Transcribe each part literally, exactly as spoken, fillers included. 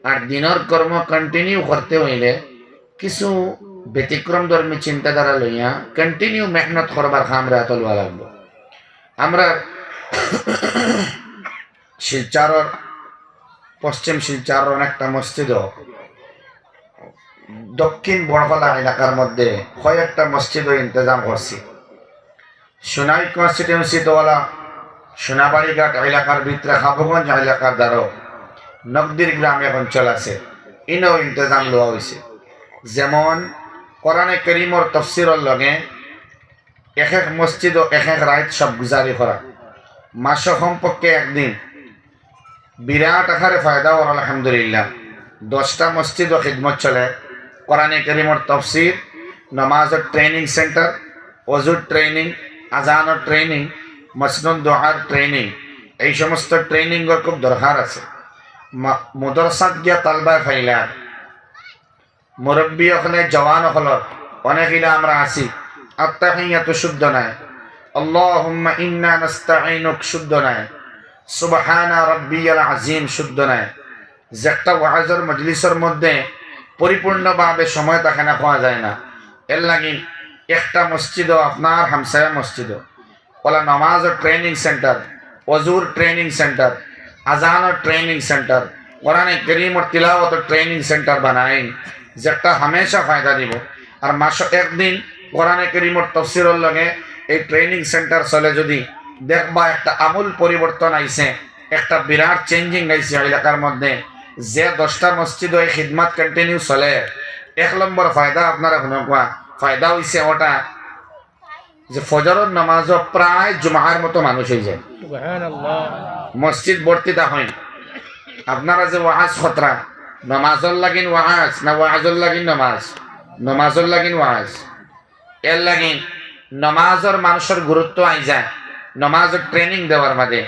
আর দিনর কর্ম continue করতে অইলে কিছু ব্যতিক্রমধর্মী চিন্তাধারা লইয়া continue মেহনত করবার কামরে আতো লওয়া লাগবো। আমরা শিলচরর, পশ্চিম শিলচরর একটা মসজিদও দক্ষিণ বড়খলা এলাকার মধ্যে কয়েকটা মসজিদও ইন্তেজাম করছি। সোনাই constituency তো ওলা সোনাবাড়িঘাট এলাকার ভিতরে হাবুগঞ্জ এলাকার দ্বারো নকদির গ্রাম এক অঞ্চল আছে, ইনও ইন্তেজাম লওয়া অইছে। যেমন কোরআনে করিমর তফসিরর লগে এক এক মসজিদও এক এক রাইত সব গুজারি করা, মাসো কমপক্ষে একদিন, বিরাট আকারে ফায়দা অর আলহামদুলিল্লাহ। দশটা মসজিদও খিদমত চলে, কোরআনে করিমর তফসির, নমাজর training centre, অজুর training, আজানর training, মসনুন দোয়ার training, এই সমস্ত trainingর খুব দরকার আছে। মা-, মাদ্রাসাত গিয়া তালবায় ফাইলা, মুরব্বি অকলে, জওয়ান অকলর অনেক ইলা আমরা আছি, আত্তাহিয়াতু শুদ্ধ নাই, আল্লাহুম্মা ইন্না নাস্তাইনুক শুদ্ধ নাই, সুবহানা রাব্বিয়াল আযীম শুদ্ধ নাই। যে একটা ওয়াজর মজলিসর মধ্যে পরিপূর্ণভাবে সময় থাকে না, কওয়া যায় না। এর লাগি একটা মসজিদও, আপনার হামসায়া মসজিদও, ওলা নমাজর training centre, অজুর training centre, আজানর training centre, কোরআনে করিমর তিলাওয়াতর training centre বানাইন, যেটা হামেশা ফায়দা দিব। আর মাসো একদিন কোরআনে করিমর তফসিরর লগে এই training centre চলে, যদি দেখবা একটা আমূল পরিবর্তন আইছে, একটা বিরাট changing আইছে এলাকার মধ্যে। যে দশটা মসজিদও এই খিদমত continue চলে, এক নম্বর ফায়দা আপনারা হুনউক্কা, ফায়দা অইছে ওটা যে ফজরর নামাজও প্রায় জুমার মতো মানুষ অইযায়। সুবহানাল্লাহ। মসজিদ ভর্তি তা হয়। আপনারা যে ওয়াজ কররা, নামাজর লাগিন ওয়াজ না ওয়াজর লাগিন নামাজ? নামাজর লাগিন ওয়াজ। এর লাগিন নামাজর মানুষর গুরুত্ব আইযায়। নামাজর training দেওয়ার মাঝে,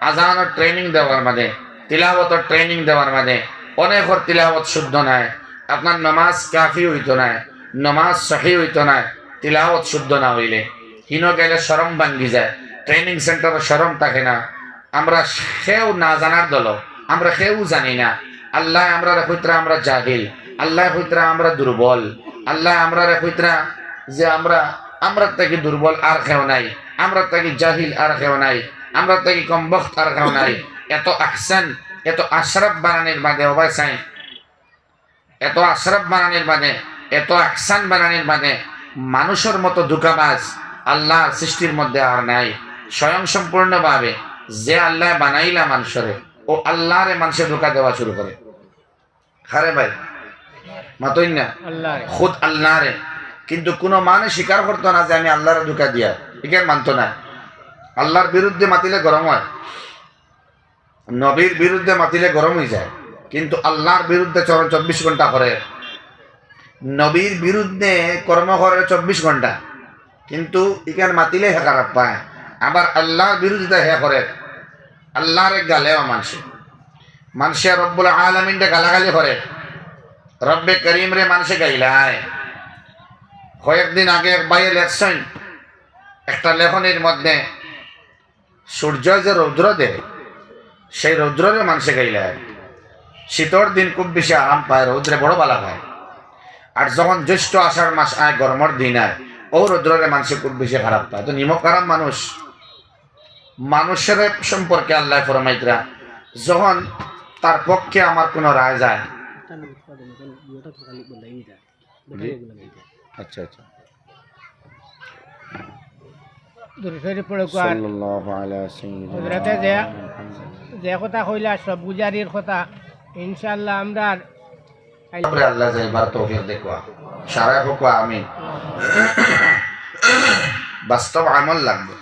আজানর training দেওয়ার মাঝে, তিলাওয়াতর training দেওয়ার মাঝে, অনেকর তিলাওয়াত শুদ্ধ নায়, আপনার নামাজ কাফি অইতো নায়, নামাজ সহি অইতো নায়, তিলাওয়াত শুদ্ধ না অইলে। হিনো গেলে শরম ভাঙ্গি যায়, training centreও শরম থাকে না। আমরা কেউ না জানার দল, আমরা কেউ জানি না। আল্লায় আমরারে কইতরা আমরা জাহিল, আল্লায় কইতরা আমরা দুর্বল, আল্লায় আমরারে কইতরা যে আমরা, আমরার থাকি দুর্বল আর কেউ নাই, আমরার থাকি জাহিল আর কেউ নাই, আমরার থাকি কমবখত আর কেউ নাই। এত আহসান, এত আশরাফ বানানির মাঝে, ও ভাই সাইন, এত আশরাফ বানানির মাঝে, এত আহসান বানানির মাঝে মানুষর মতো ধোঁকাবাজ আল্লাহর সৃষ্টির মধ্যে আর নাই। স্বয়ংসম্পূর্ণভাবে যে আল্লায় বানাইলা মানুষরে, ও আল্লাহরে মানুষে ধোঁকা দেওয়া শুরু করে। কারে ভাই? মাতইন না? আল্লাহরে। খুদ আল্লাহরে। কিন্তু কোনো মানুষ স্বীকার করতো না যে আমি আল্লাহরে ধোঁকা দিয়া, ইখান মানতো না। আল্লাহর বিরুদ্ধে মাতিলে গরম হয়, নবীর বিরুদ্ধে মাতিলে গরম অইযায়, কিন্তু আল্লাহর বিরুদ্ধে চরণ চব্বিশ ঘন্টা করে, নবীর বিরুদ্ধে কর্ম করে চব্বিশ ঘন্টা, কিন্তু ইখান মাতিলে হে খারাপ পায়। আবার আল্লাহর বিরোধিতা হে করে, আল্লাহরে গালেও মানষে, মানষে রব্বুল আলামিনরে গালাগালি করে, রব্বে করিমরে মানষে গাইলায়। কয়েকদিন আগে এক ভাইয়ে লেখছইন একটা লেখনির মধ্যে, সূর্য যে রৌদ্র দেয়, সেই রৌদ্ররে মানষে গাইলায়। শীতর দিন খুব বেশি আরাম পায়, রৌদ্রে বড় বালা পায়। আর যখন জ্যৈষ্ঠ আষাঢ় মাস আয়, গরমর দিন আয়, ও রৌদ্ররে মানষে খুব বেশি খারাপ পায়। তো নিমক হারাম মানুষ, মানুষের সম্পর্কে আল্লায় ফরমাইতরা, যখন তার পক্ষে আমার কোনো রায় যায়, জি। আচ্ছা, আচ্ছা। দুরূদ শরীফ পড়ো আর সাল্লাল্লাহু আলা সাইয়্যিদিনা হযরতে যে, মুহাম্মদ। যে কথা কইলা সব গুজারির কথা, ইনশাআল্লাহ আমরা আর তারপরে আল্লাহ যাইবার তৌফিক দেখবা। সারা হোক আমিন। বাস্তব আমল লাগবে।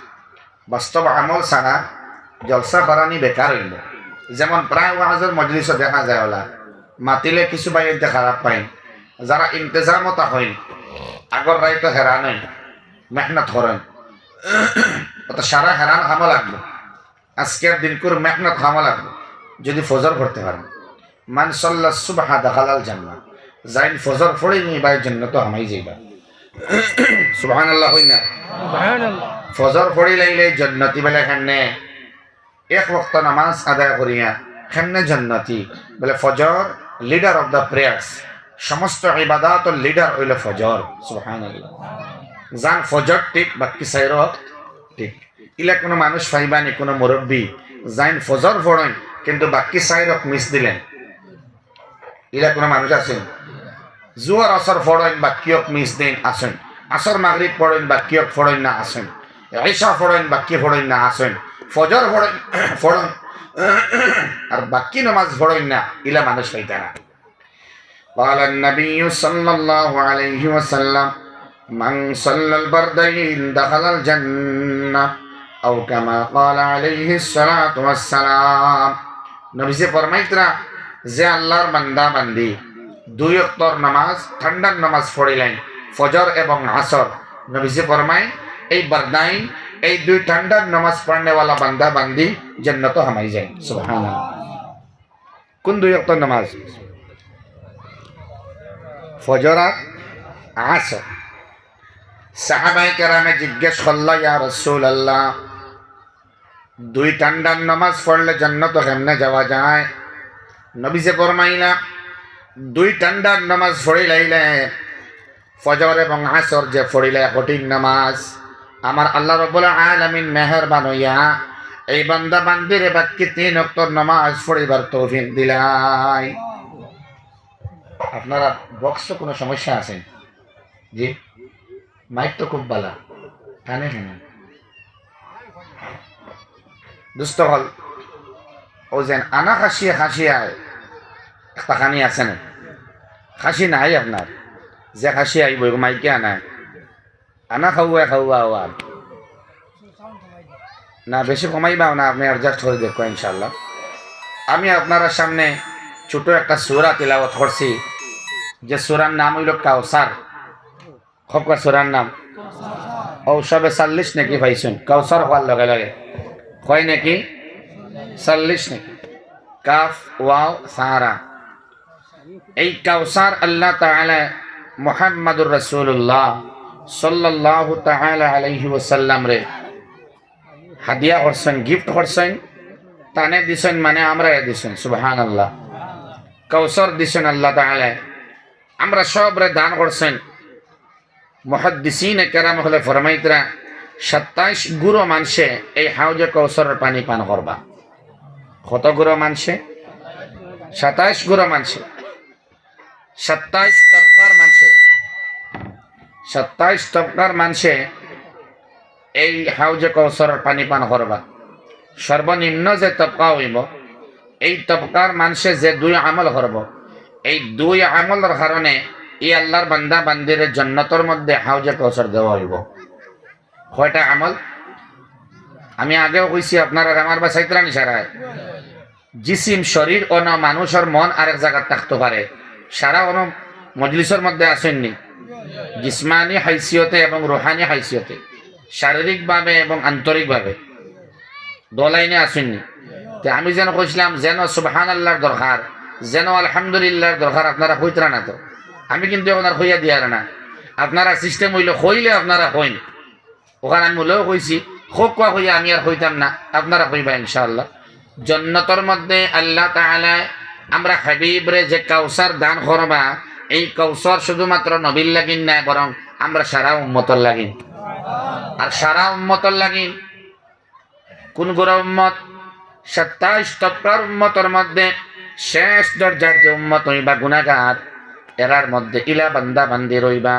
বাস্তব আমল ছাড়া জলসা করানি বেকার অইবো। যেমন প্রায় ওয়াজর মজলিসও দেখা যায় ওলা, মাতিলে কিছু ভাইয়ে খারাপ পাইন, যারা ইন্তেজামও তা হইন, আগর রাইতো হেরান হইন, মেহনত করেন, অত সারা হেরান কামো লাগবো। আজকের দিনকুর মেহনত কামো লাগবো, যদি ফজর পড়তে পারেন। মান সাল্লা সুবহা দাখালাল জান্নাহ। যাইন ফজর পড়ি নি ভাই, জন্নতো হামাই যাইবা। সুবহানাল্লাহ কই না? সুবহানাল্লাহ। ফজর পড়ি লাইলে জন্নতি বলে কেনে? এক ওয়াক্ত নামাজ আদায় করিয়া কেনে জন্নতি? বলে ফজর Leader of the prayers, সমস্ত ইবাদতর leader অইলো ফজর। সুবহানাল্লাহ। যান ফজর ঠিক, বাকি চাইর অক্ত ঠিক। ইলা কুনু মানুষ পাইবা নি, কুনু মুরব্বি, যাইন ফজর পড়ইন কিন্তু বাকি চাইর অক্ত miss দিলেন? ইলা কুনু মানুষ আছইন? জুহর আসর পড়ইন, বাকি অক্ত miss দেইন, আছইন। আসর মাগরিব পড়ইন, বাকি অক্ত পড়ইন না, আছইন। ইশা পড়ইন, বাকি পড়ইন না, আছইন। ফজর পড়ইন, পড়ইন, আর বাকি নমাজ পড়ইন না, ইলা মানুষ পাইতা না। قال النبي صلى الله عليه وسلم، من صلى البردين دخل الجنة، أو كما قال عليه الصلاة والسلام। নবীজি ফরমাইতরা, যে আল্লাহর বান্দা বান্দি দুই অক্তর নামাজ, ঠান্ডার নামাজ পড়িলাইন, ফজর এবং আসর, নবীজি ফরমাইন, এই বারদাইন, এই দুই ঠান্ডার নামাজ পড়নেওয়ালা বান্দা বান্দি জান্নাতো হামাই যায়। সুবহানাল্লাহ। কোন দুই অক্তর নামাজ? ফজর আর আসর। সাহাবায়ে কেরামে জিজ্ঞেস করলা, ইয়া রাসূলুল্লাহ, দুই ঠান্ডার নামাজ পড়লে জান্নাতো কেমনে যাওয়া যায়? নবীজি ফরমাইলা, দুই ঠান্ডার নামাজ পড়িলাইলে, ফজর এবং আসর যে পড়িলে কঠিন নামাজ, আমার আল্লাহ রাব্বুল আলামিন মেহেরবান অইয়া এই বান্দা বান্দিরে বাকি তিন অক্তর নামাজ পড়িবার তৌফিক দিলাই। আপনারা বক্সো কুনু সমস্যা আছে? জি, মাইক তো খুব বালা, কানে কানে। দুস্ত অকল, অউ যেন আনা খাসিয়ে খাসিয়ে আয়, একটা খানি আছে না? খাসি নাই আপনার? যে খাসি আইবো, এগু মাইকে আনায়। আনা খাওয়া খাওয়া আওয়ার। না, বেশি কমাইবা না, আপনি adjust করি দেখো ইনশাআল্লাহ। আমি আপনারার সামনে ছোট একটা সূরা তিলাওয়াত করছি, যে সূরার নাম অইলো কাউসার। কউক্কা সূরার নাম। অউ সবে চল্লিশ নেকি পাইছইন, কাউসার কওয়ার লগে লগে। কয় নেকি? চল্লিশ নেকি। কাফ, ওয়াও, সা, রা। এই কাউসার আল্লাহ তাআলা মুহাম্মাদুর রাসূলুল্লাহ সাল্লাল্লাহু তাআলা আলাইহি ওয়াসাল্লামরে হাদিয়া করছইন, gift করছইন। তানে দিছইন মানে আমরারে দিছইন। সুবহানাল্লাহ। কাউসার দিছইন আল্লাহ তাআলা, আমরা সবরে দান করছইন। মুহাদ্দিসিনে কেরাম অকলে ফরমাইতরা, সাতাইশ গুরু মানষে এই হাউজে কাউসারর পানি পান করবা। কত গুরু মানষে? সাতাইশ গুরু মানষে। সাতাইশ তবকার মানষে, সাতাইশ তবকার মানষে এই হাউজে কাউসারর পানি পান করবা। সর্বনিম্ন যে তবকা অইবো, এই তবকার মানষে যে দুই আমল করবো, এই দুই আমলর কারণে ই আল্লাহর বান্দা বান্দিরে জান্নাতর মধ্যে হাউজে কাউসার দেওয়া অইবো। কয়টা আমল? আমি আগেও কইছি, আপনারা আমার বাসাইতরা নি সারায়। জিসিম, শরীর অনো, মানুষর মন আরেক জাগাত থাকতো পারে। সারা অনো মজলিসর মধ্যে আছইন নি, জিসমানি হাইসিয়তে এবং রুহানি হাইসিয়তে, শারীরিকভাবে এবং আন্তরিকভাবে। দোলাইনে আছইন নি। তে আমি যেন কইছিলাম, যেন সুবহানাল্লাহর দরকার, যেন আলহামদুলিল্লাহর দরকার, আপনারা কইতরা না তো। আমি কিন্তু অখন আর কইয়া দিয়ার না। আপনারা system অইলো কইলে আপনারা কইন। অখান আমি মুলেও কইছি, কউক্কা কইয়া আমি আর কইতাম না, আপনারা কইবা ইনশাআল্লাহ। জান্নাতর মধ্যে আল্লাহ তাআলা আমরা হাবিবরে যে কাউসার দান করবা, এই কাউসার শুধুমাত্র নবীর লাগিন নায়, বরং আমরা সারা উম্মতর লাগিন। আর সারা উম্মতর লাগিন কোন গুরা উম্মত? সাতাইশ তবকার উম্মতর মধ্যে শেষ দরজার যে উম্মত অইবা গুনাগার, এরার মধ্যে ইলা বান্দা বান্দি রইবা,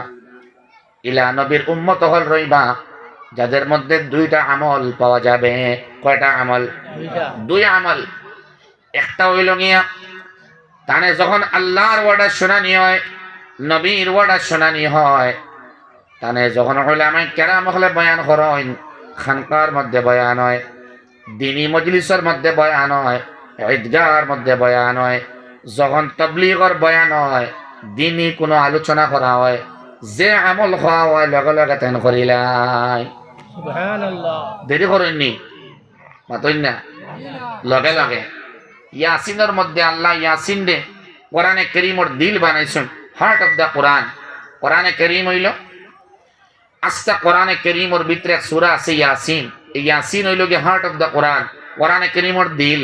ইলা নবীর উম্মত অকল রইবা, যাদের মধ্যে দুইটা আমল পাওয়া যাবে। কয়টা আমল? দুইটা। দুই আমল। একটা অইলো গিয়া, তানে যখন আল্লাহর ওয়াদা শুনানি হয়, নবীর ওয়াদা শুনানি হয়, তানে যখন উলামায়ে কেরাম অকলে বয়ান করইন, খানকার মধ্যে বয়ান হয়, দিনী মজলিসর মধ্যে বয়ান হয়, ঈদগাহর মধ্যে বয়ান হয়, যখন তবলিগর বয়ান হয়, দিনী কুনু আলোচনা করা হয়, যে আমল কওয়া হয়, লগে লগে তাইন করিলাই। সুবহানাল্লাহ। দেরি করইন নি, মাতইন না, লগে লগে। ইয়াসিনর মধ্যে আল্লাহ ইয়াসিনরে কোরআনে করিমর দিল বানাইছইন, heart of the Quran। কোরআনে করিম অইলো আস্তা কোরআনে করিমর ভিতরে এক সূরা আছে ইয়াসিন। এই ইয়াসিন অইলো গিয়া heart of the Quran, কোরআনে করিমর দিল।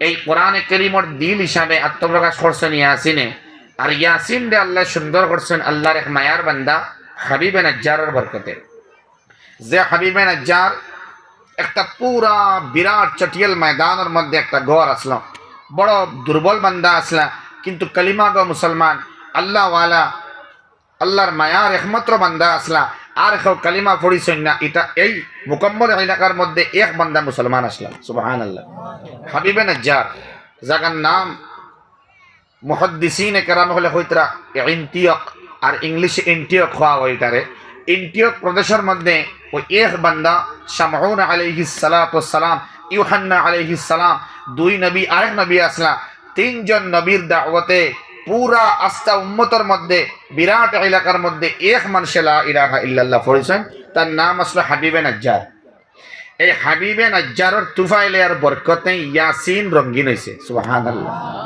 এই কোরআনে করিমর দিল হিসাবে আত্মপ্রকাশ করছেন ইয়াসিনে। আর ইয়াসিনরে আল্লায় সুন্দর করছেন আল্লার এক মায়ার বান্দা হাবিবে নাজ্জারর বরকতে। যে হাবিবে নাজ্জার একটা পুরা বিরাট চটিয়াল ময়দানর মধ্যে একটা ঘর আছলা, বড় দুর্বল বান্দা আছলা, কিন্তু কলিমাগো মুসলমান, আল্লাওয়ালা, আল্লার মায়ার একমাত্র বান্দা আছলা, আর কেউ কলিমা পড়ছইন না। ইটা এই মুকম্মল এলাকার মধ্যে এক বান্দা মুসলমান আছলা। সুবহানাল্লাহ। হাবিবে নাজ্জার, জাগার নাম মুহাদ্দিসিনে কেরাম অকলে কইতরা এন্টিওক, আর ইংলিশে এন্টিওক কওয়া অয় ইটারে। এন্টিওক প্রদেশর মধ্যে ওই এক বান্দা, শামউন আলাইহিস সালাতু ওয়াস সালাম, ইউহান্না আলাইহিস সালাম, দুই নবী, আরেক নবী আছলা, তিনজন নবীর দাওয়াতে পুরা আস্তা উম্মতর মধ্যে, বিরাট এলাকার মধ্যে এক মানষে লা ইলাহা ইল্লাল্লাহ পড়ছইন, তার নাম আছলা হাবিবে নাজ্জার। এই হাবিবে নাজ্জারর তুফাইলে আর বরকতে ইয়াসিন রঙিন অইছে। সুবহানাল্লাহ।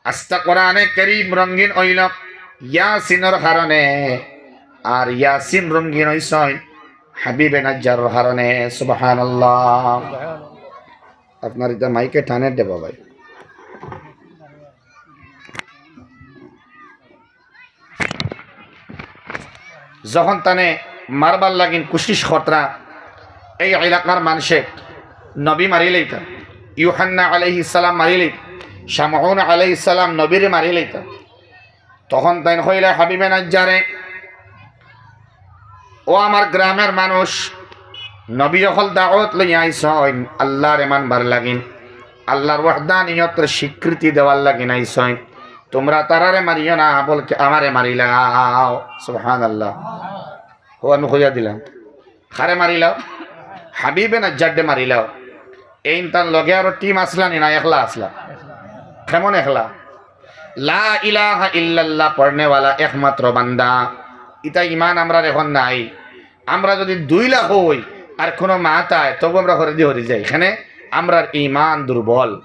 আস্তা কোরআনে করিম রঙিন অইল ইয়াসিনর কারণে, আর ইয়াসিন রঙিন অইছইন হাবিবে নাজ্জারর কারণে। সুবহানাল্লাহ। আপনার ইটা মাইকে টানে দেব ভাই। যখন তানে মারবার লাগিন কুশিশ করতরা, এই এলাকার মানষে নবী মারিলাইতা, ইউহান্না আলাইহিস সালাম মারিলাইতা, শামউন আলাইহিস সালাম নবীরে মারিলাইতা, তখন তাইন কইলা হাবিবে নাজ্জারে, "ও আমার গ্রামের মানুষ, নবী অকল দাওয়াত লইয়া আইছইন, আল্লারে মানবার লাগিন, আল্লার ওয়াহদানিয়তরে স্বীকৃতি দেওয়ার লাগিন আইছইন, তুমরা তারারে মারিও না, বলকে আমারে মারিলাও।" সুবহানাল্লাহ। হো, আমি কইয়া দিলাম, "কারে মারিলাও?" হাবিবে নাজ্জাররে মারিলাও। এইন তান লগে আরো টিম আছলা নি না একলা আছলা? কেমন একলা? লা ইলাহা ইল্লাল্লাহ পড়নেওয়ালা একমাত্র বান্দা। ইতা ইমান আমরার এখন নাই। আমরা যদি দুই লাখ অই আর কুনু মাত আয়, তবু আমরা হরে দি হরি যাই। কেনে আমরার ইমান দুর্বল।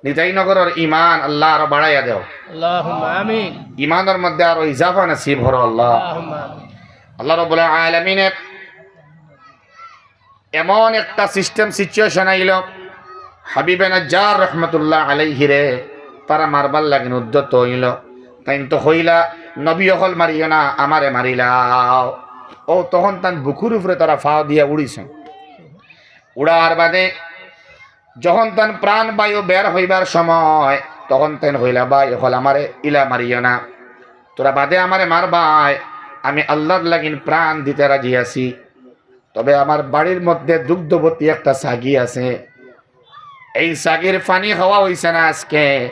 নিতাইনগরর ইমান আল্লাহ আরো বাড়াইয়া দেও। আল্লাহুম্মা আমিন। ইমানর মধ্যে আরো ইজাফা নসিব করো আল্লাহ। আল্লাহুম্মা আমিন। আল্লাহ রাব্বুল আলামিনে এমন একটা সিস্টেম সিচুয়েশন আইল, হাবিবে নাজ্জার রহমতুল্লাহ আলাইহিরে তারা মারবার লাগিন উদ্যত অইল। তাইন তো কইলা, "নবী অকল মারিও না, আমারে মারিলাও।" ও তখন তান বুকুর উপরে তারা ফাও দিয়া উড়িছইন। উড়ার বাদে যখন তান প্রাণ বায়ু বের হইবার সময়, তখন তাইন কইলা, "ভাই অকল, আমারে ইলা মারিও না, তোরা বাদে আমারে মারবায়, আমি আল্লাহর লাগিন প্রাণ দিতে রাজি আছি।" তবে আমার বাড়ির মধ্যে দুগ্ধবতী একটা ছাগি আছে, এই ছাগির পানি খাওয়া হইছে না আজকে।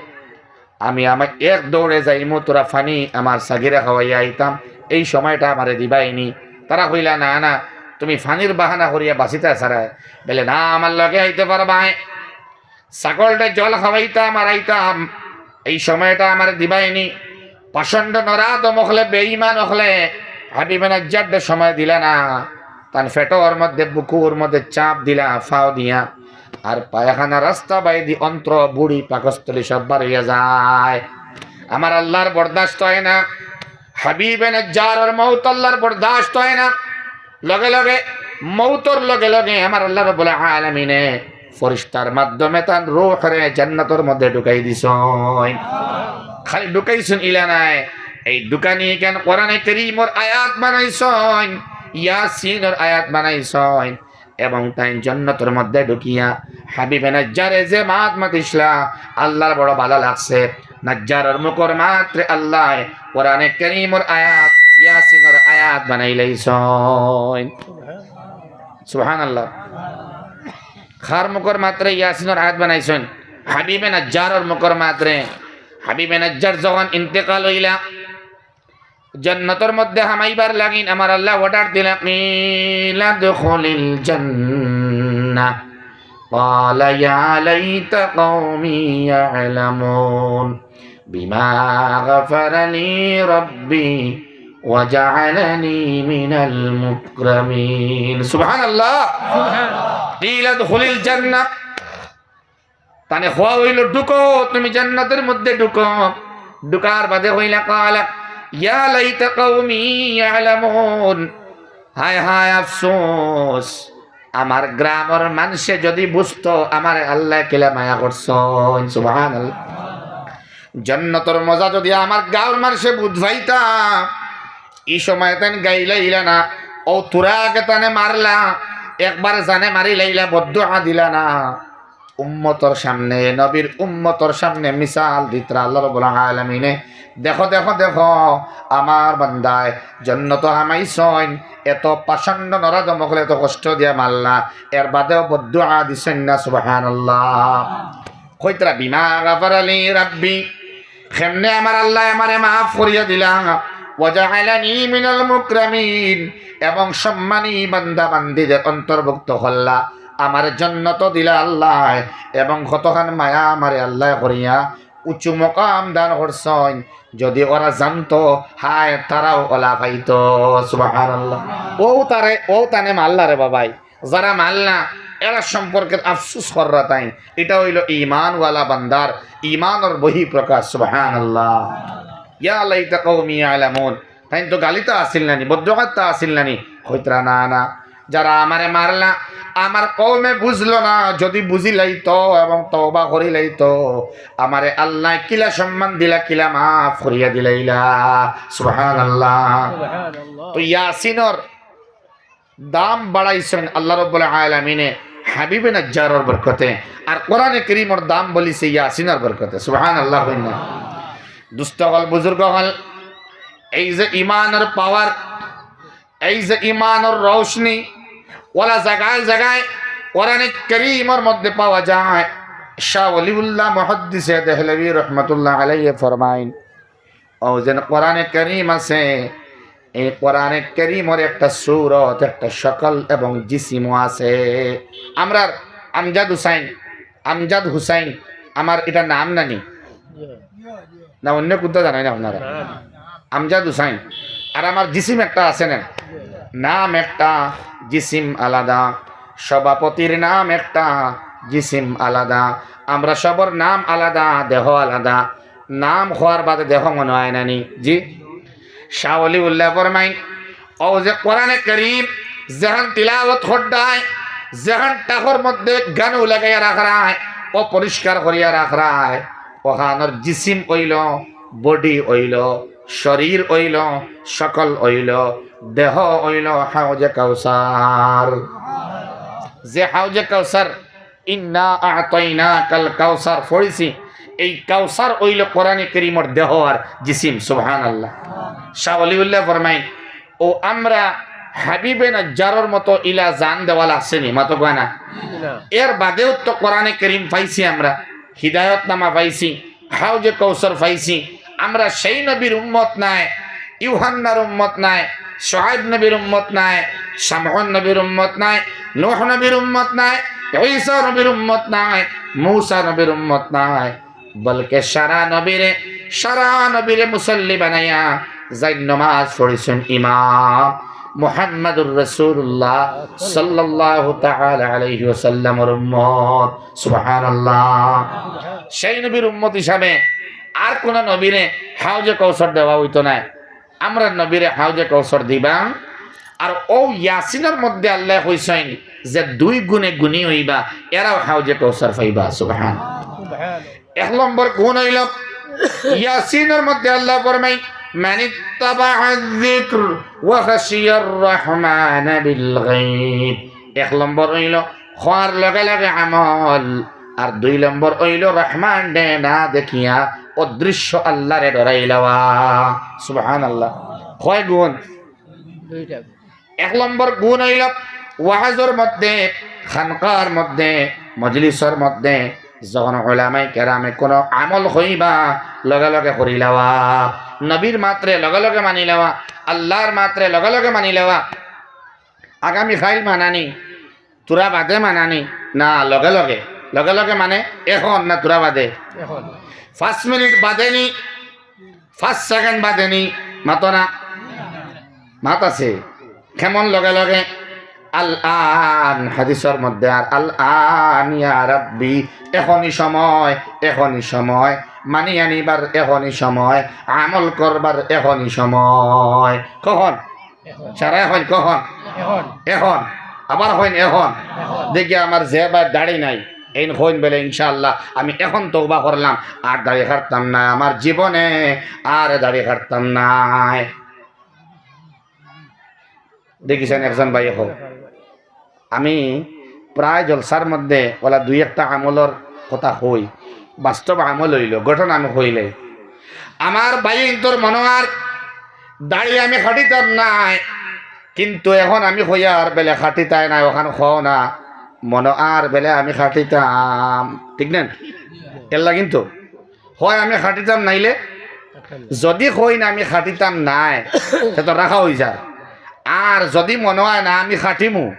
আমি আমার এক দৌড়ে যাইমু, তোরা পানি আমার ছাগিরে খাওয়াইয়া আইতাম, এই সময়টা আমারে দিবাইনি। তারা কইলা, "না, না, তুমি পানির বাহানা করিয়া বাঁচিতা ছাড়া।" বলে, "না, আমার লগে আইতে পারবায়।" ছাগলটা জল খাওয়াইতাম আর আইতাম, এই সময়টা আমার দিবায়নি। পাষণ্ড নরাধম অকলে, বেঈমান অকলে হাবিবে নাজ্জাররে সময় দিলা না। তান পেটর মধ্যে, বুকুর মধ্যে চাপ দিলা, ফাও দিয়া। আর পায়খানা রাস্তা বাইদি অন্ত্র, বুড়ি, পাকস্থলী সব বার হইয়া যায়। আমার আল্লাহর বরদাস্ত হয় না। হাবিবে নাজ্জারর মউত আল্লাহর বরদাস্ত হয় না। লগে লগে মউতর লগে লগে আমার আল্লাহ রাব্বুল আলামিনে ফিরিস্তার মাধ্যমে তান রূহরে জান্নাতর মধ্যে ঢুকাই দিছইন। খালি ঢুকাইছইন ইলা নায়, এই ঢুকানি কেন কোরআনে করিমর আয়াত বানাইছইন, ইয়াসিনর আয়াত বানাইছইন, এবং তাইন জান্নাতর মধ্যে ঢুকিয়া হাবিবে নাজ্জারে যে মাত মাতিছলা, আল্লাহর বড় ভালা লাগছে। নাজ্জারর মুখর মাতরে আল্লায় কোরআনে করিমর আয়াত, ইয়াসিনর আয়াত বানাইলাইছইন। সুবহানাল্লাহ। কার মুখর মাতরে ইয়াসিনর আয়াত বানাইছইন? হাবিবে নাজ্জারর মুখর মাতরে। হাবিবে নাজ্জার যখন ইন্তেকাল হইলা, জান্নাতর মধ্যে হামাইবার লাগিন আমার আল্লাহ অর্ডার দিলা, "কিলা দুখুলিল জান্নাহ।" ক্বালা ইয়া লাইতা কওমি ইয়ালামুন বিমা গাফারা লি রাব্বি ওয়া জাআলানি মিনাল মুকরামিন। সুবহানাল্লাহ। কিলা দুখুলিল জান্নাহ। তানে কওয়া হইল, "ঢুকো, তুমি জান্নাতের মধ্যে ঢুকো।" ঢুকার বাদে কইলা, "ক্বালা ইয়া লাইতা কওমি ইয়ালামুন।" হায় হায় আফসোস, আমার গ্রামর মানষে যুদি বুঝতো আমারে আল্লায় কিলা মায়া করছইন, সুবহানাল্লাহ। জন্নতর মজা যুদি আমার গাঁওর মানষে বুঝ পাইতা, ই সময় তাইন গাইলাইলা না, অউ থুড়া আগে তানে মারলা, একবার জানে মারিলাইলা, বদ্দুয়া দিলা না। উম্মতর সামনে, নবীর উম্মতর সামনে মিসাল দিতরা আল্লাহ রাব্বুল আলামিনে, দেখো, দেখো, দেখো, আমার বান্দায় জন্নতো হামাইছইন, এত পাষণ্ড নরাদম অকলে এত কষ্ট দিয়া মারলা, এর বাদেও বদ্দুয়া দিছইন না, সুবহানাল্লাহ। কইতরা, "বিমা গাফারা লি রাব্বি", কেমনে আমার আল্লায় আমারে মাফ করিয়া দিলা, "ওয়া জাআলানি মিনাল মুকরামিন", এবং সম্মানী বান্দা বান্দিদের অন্তর্ভুক্ত করলা, আমারে জন্নতো দিলা আল্লায়, এবং কতখান মায়া আমারে আল্লায় করিয়া উঁচু মকাম দান করছইন। যুদি ওরা জানতো, হায়, তারাও অলা পাইতো। সুবহানাল্লাহ। অউ তারে, অউ তানে মারলা রে বাবাই। যারা মারলা, এরা সম্পর্কে আফসোস কররা তাইন। ইটা অইলো ঈমানওয়ালা বান্দার ঈমানর বহিঃপ্রকাশ। সুবহানাল্লাহ। ইয়া লাইতা কওমি ইয়ালামুন। তাইন তো গালিতা আছিল নানি, বদ্দুয়াত আছিল নানি? কইতরা, "না, না, যারা আমারে মারলা, আমার কওমে বুঝলো না, যুদি বুঝিলাইতো এবং তওবা করিলাইতো, আমারে আল্লায় কিলা সম্মান দিলা, কিলা মাফ করিয়া দিলাইলা।" সুবহানাল্লাহ। সুবহানাল্লাহ। তো ইয়াসিনর দাম বাড়াইছইন আল্লাহ রাব্বুল আলামিনে হাবিবে নাজ্জারর বরকতে, আর কোরআনে করিমর দাম বলিছে ইয়াসিনর বরকতে। সুবহানাল্লাহ। দুস্ত অকল, বুজুর্গ অকল, এই যে ইমানর পাওয়ার, এই যে ইমানর রৌশনি, অলা জাগায় জাগায় কোরআনে করিমর মধ্যে পাওয়া যায়। শাহ ওলিউল্লাহ মুহাদ্দিসে দেহলভী রহমতুল্লাহ আলাইহি ফরমাইন, অউ যেন কোরআনে করিম আছে, এই কোরআনে করিমর একটা সূরত, একটা শকল এবং জিসিমও আছে। আমরার আমজাদ হুসাইন, আমজাদ হুসাইন, আমার ইটা নাম নানি? না, অন্য কুনটা জানইন আপনারা? আমজাদ হুসাইন। আর আমার জিসিম একটা আছে না? নাম একটা, জিসিম আলাদা। সভাপতির নাম একটা, জিসিম আলাদা। আমরা সবর নাম আলাদা, দেহ আলাদা। নাম অওয়ার বাদে দেহ মনো অয় নানি? জি। শাহ ওলিউল্লাহ ফরমাইন, অউ যে কোরআনে করিম যেখান তিলাওয়াত কররায়, যেখান টাকর মধ্যে গানও লাগাইয়া রাখরায়, অপরিষ্কার করিয়া রাখরায়, অখানর জিসিম অইলো, body অইলো, শরীর অইলো, শকল অইলো, দেহ অইলো হাউজে কাউসার। যে হাউজে কাউসার, ইন্না আ'তাইনাকাল কাউসার পড়ছি, এই কাউসার অইলো কোরআনে করিমর দেহ আর জিসিম। সুবহানাল্লাহ। শাহ ওলিউল্লাহ ফরমাইন, অউ আমরা হাবিবে নাজ্জারর মতো ইলা জান দেওয়ালা আছেনি? মাতো কয় না। না। এর বাদেও তো কোরআনে করিম পাইছি আমরা, হিদায়তনামা পাইছি, হাউজে কাউসার পাইছি। আমরা সেই নবীর উম্মত নায়, ইউহান্নার উম্মত নায়, শুআইব নবীর উম্মত নায়, শামউন নবীর উম্মত নায়, নূহ নবীর উম্মত নায়, ঈসা নবীর উম্মত নায়, মূসা নবীর উম্মত নায়, বলকে সারা নবীরে, সারা নবীরে মুসল্লি বানাইয়া যাইন নমাজ পড়ছইন ইমাম মুহাম্মাদুর রাসূলুল্লাহ সাল্লাল্লাহু তাআলা আলাইহি ওয়াসাল্লামর উম্মত। সুবহানাল্লাহ। সেই নবীর উম্মত হিসাবে আর কোন নবীরে হাউজে কাউসার দেওয়া অইতো নায়। আমরার নবীরে হাউজে কাউসার দিবা। আর অউ ইয়াসিনর মধ্যে আল্লায় কইছইন যে দুই গুণে গুণী অইবা, এরাও হাউজে কাউসার পাইবা। সুবহান। সুবহান। এক নম্বর গুণ অইলো, ইয়াসিনর মধ্যে আল্লায় ফরমাইন, "মানিত্তাবাআয যিকর ওয়া খাশিয়ার রহমানা বিল গায়ব।" এক নম্বর অইলো কওয়ার লগে লগে আমল, আর দুই নম্বর অইলো রহমানরে না দেখিয়া অদৃশ্য আল্লাহরে ডরাইলাওয়া। সুবহানাল্লাহ। কয় গুণ? দুইটা। এক নম্বর গুণ অইলো ওয়াজর মধ্যে, খানকার মধ্যে, মজলিসর মধ্যে যখন উলামায়ে কেরামে কোনো আমল কইবা, লগে লগে করিলাওয়া, নবীর মাতরে লগে লগে মানিলাওয়া, আল্লাহর মাতরে লগে লগে মানিলাওয়া। আগামী কাইল মানানি, থুড়া বাদে মানানি, না, লগে লগে। লগে লগে মানে এখন না থুড়া বাদে? এখন। পাঁচ মিনিট বাদে নি, পাঁচ সেকেন্ড বাদে নি, মাতো না? মাত আছে। কেমন লগে লগে? আল আন, হাদিসর মধ্যে আর আল আন ইয়া রাব্বি, এখনই সময়, এখনই সময়, মানি আনিবার এখনই সময়, আমল করবার এখনই সময়। কখন? এখন। সারা এখন কখন? এখন। এখন। আবার কইন এখন। দেখি আমার যে ভাইর দাড়ি নাই, এইন কইন বেলে, "ইনশাআল্লাহ, আমি এখন তওবা করলাম, আর দাড়ি কাটতাম না, আমার জীবনে আর দাড়ি কাটতাম নায়।" দেখিছেন একজন ভাইয়ে কও, আমি প্রায় জলসার মধ্যে ওলা দুই একটা আমলর কথা কই, বাস্তব আমল অইলো, ঘটনা আমি কইলে, আমার ভাইয়ে ইন্তর মনো আর দাড়ি আমি কাটিতাম নায়, কিন্তু এখন আমি কইয়ার বেলে কাটিতায় নায়, অখান কও না, মনো আর বেলে আমি কাটিতাম, ঠিক না? এরলাগি কিন্তু কয় আমি কাটিতাম নাইলে, যদি কইন আমি কাটিতাম নায়, তে তো রাখা অইযার। আর যদি মনো অয় না আমি কাটিমু,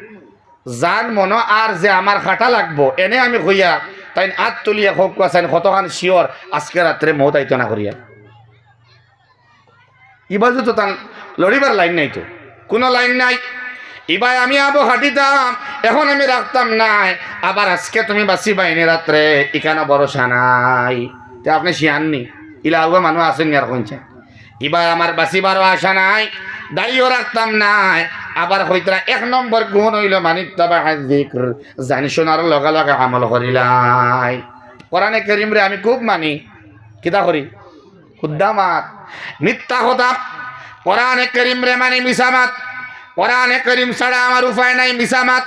যান মনো আর যে আমার কাটা লাগবো, এনে আমি কইয়া, তাইন আত তুলিয়া কউক্কা চাইন কতখান sure আজকে রাত্রে মউত আইতো না করিয়া। ইবায় তো তান লড়িবার লাইন নাই তো, কুনু লাইন নাই। ইবায় আমি আবো কাটিতাম, এখন আমি রাখতাম নায়, আবার আজকে তুমি বাঁচিবায় নি রাত্রে, ইখানো ভরসা নাই। তে আপনে শিয়ান নি, ইলা আউয়া মানুষ আছইন নি আর কইনছে, ইবায় আমার বাঁচিবারও আশা নাই, দাড়িও রাখতাম নায়। আবার কইতরা এক নম্বর গুণ অইলো মানিত্তাবা যিকর, জানি শোনার লগে লগে আমল করিলাই। কোরআনে করিমরে আমি খুব মানি, কিতা করি? হুদ্দা মাত, মিথ্যা কথা। কোরআনে করিমরে মানি, মিছা মাত। কোরআনে করিম ছাড়া আমার উপায় নাই, মিছা মাত।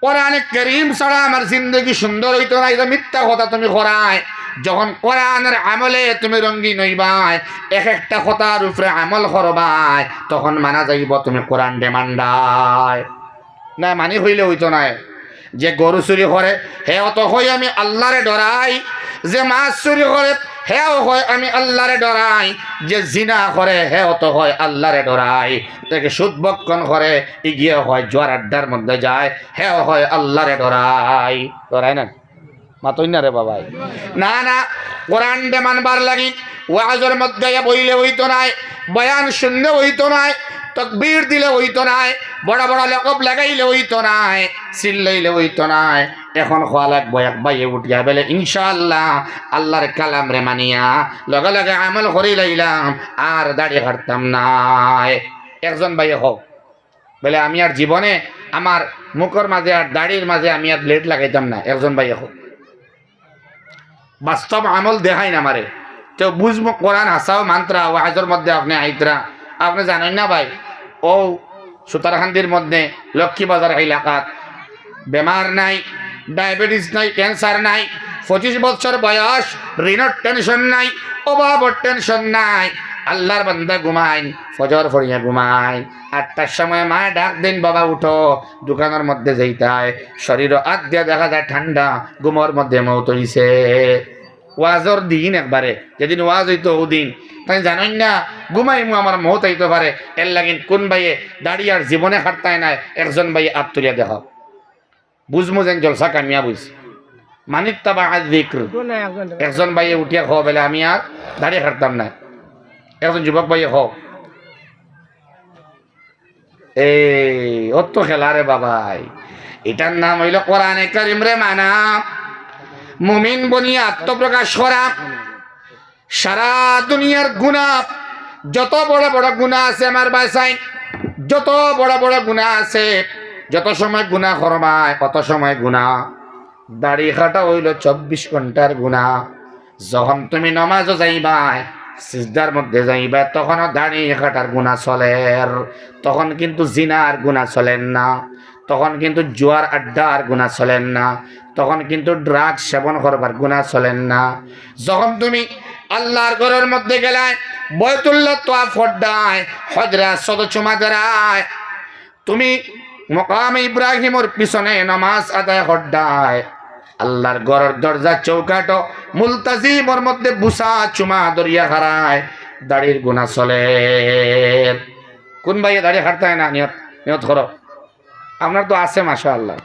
কোরআনে করিম ছাড়া আমার জিন্দেগি সুন্দর অইতো নায়, ইতা মিথ্যা কথা তুমি করায়। যখন কোরআনর আমলে তুমি রঙ্গিন অইবায়, এক একটা কথার উপরে আমল করবায়, তখন মানা যাইবো তুমি কোরআনরে মানরায়। না মানি কইলে অইতো নায়। যে গরু চুরি করে, হেও তো কয় আমি আল্লারে ডরাই। যে মাছ চুরি করে, হেও কয় আমি আল্লারে ডরাই। যে জিনা করে, হেও তো কয় আল্লারে ডরাই। যে সুদ ভক্ষণ করে, ইগিয়ে কয় জুয়ার আড্ডার মধ্যে যায়, হেও কয় আল্লারে ডরাই। ডরায় না? মাতইন না রে বাবাই। না, না, কোরআনরে মানবার লাগি ওয়াজর মধ্যে আইয়া বইলে অইতো নায়, বয়ান শুনলে অইতো নায়, তকবীর দিলে অইতো নায়, বড় বড় লকব লাগাইলে অইতো নায়, চিল্লাইলে অইতো নায়। এখন কওয়া লাগবো, এক ভাইয়ে উঠিয়া বেলে, "ইনশাআল্লাহ, আল্লার কালামরে মানিয়া লগে লগে আমল করিলাইলাম, আর দাড়ি কাটতাম নায়।" একজন ভাইয়ে কও, বেলে, "আমি আর জীবনে আমার মুখর মাঝে আর দাড়ির মাঝে আমি আর blade লাগাইতাম না।" একজন ভাইয়ে কও। বাস্তব আমল দেখাইন আমারে। তে বুঝমু কোরআন হাছাউ মানতরা, ওয়াজর মধ্যে আপনে আইতরা। আপনে জানইন না ভাই, অউ সুতারকান্দির মধ্যে লক্ষ্মী বাজার এলাকাত বেমার নাই, diabetes নাই, cancer নাই, পঁচিশ বছর বয়স, ঋণর tension নাই, অভাবর tension নাই। আল্লার বান্দা ঘুমাইন, ফজর পড়িয়া ঘুমাইন। আটটার সময় মায় ডাক দেইন, "বাবা উঠো।" দোকানর মধ্যে যাইতায়, শরীরো আত দিয়া দেখা যায় ঠান্ডা, ঘুমর মধ্যে মউত অইছে। ওয়াজর দিন একবারে, যেদিন ওয়াজ অইতো অউ দিন, তাইন জানইন না, ঘুমাইমু আমার মউত আইতো পারে। এরলাগি কুন ভাইয়ে দাড়ি আর জীবনে কাটতায় নায়, একজন ভাইয়ে আত তুলিয়া দেখাও। বুঝমু যেন জলসা কামিয়াব অইছে। মানিত্তাবা যিকর। একজন ভাইয়ে উঠিয়া কও বেলে, "আমি আর দাড়ি কাটতাম নায়।" একজন যুবক ভাইয়ে কও। এই, অত খেলা রে বাবাই। ইটার নাম অইলো কোরআনে করিমরে মানা। মুমিন বনিয়া আত্মপ্রকাশ করা। সারা দুনিয়ার গুনা, যত বড় বড় গুনা আছে আমার ভাইসাইন, যত বড় বড় গুনা আছে, যত সময় গুনা করবায়, অত সময় গুনা। দাড়ি কাটা অইলো চব্বিশ ঘন্টার গুনা। যখন তুমি নমাজো যাইবায়, সিজদার মধ্যে যাইবায়, তখনও দাড়ি কাটার গুনা চলের। তখন কিন্তু জিনার গুনা চলের না, তখন কিন্তু জুয়ার আড্ডার গুনা চলের না, তখন কিন্তু drugs সেবন করবার গুনা চলের না। যখন তুমি আল্লার ঘরর মধ্যে গেলায়, বায়তুল্লাহ তওয়াফ কররায়, হজরে আসওয়াদো চুমা দেরায়, তুমি মকামে ইব্রাহিমর পিছনে নমাজ আদায় কররায়, আল্লার ঘরর দরজা চৌকাঠো মুলতাজিমর মধ্যে বুসা চুমা ধরিয়া খাড়ায়, দাড়ির গুনা চলের। কুন ভাইয়ে দাড়ি কাটতায় না? নিয়ত, নিয়ত করো। আপনার তো আছে, মাশাআল্লাহ,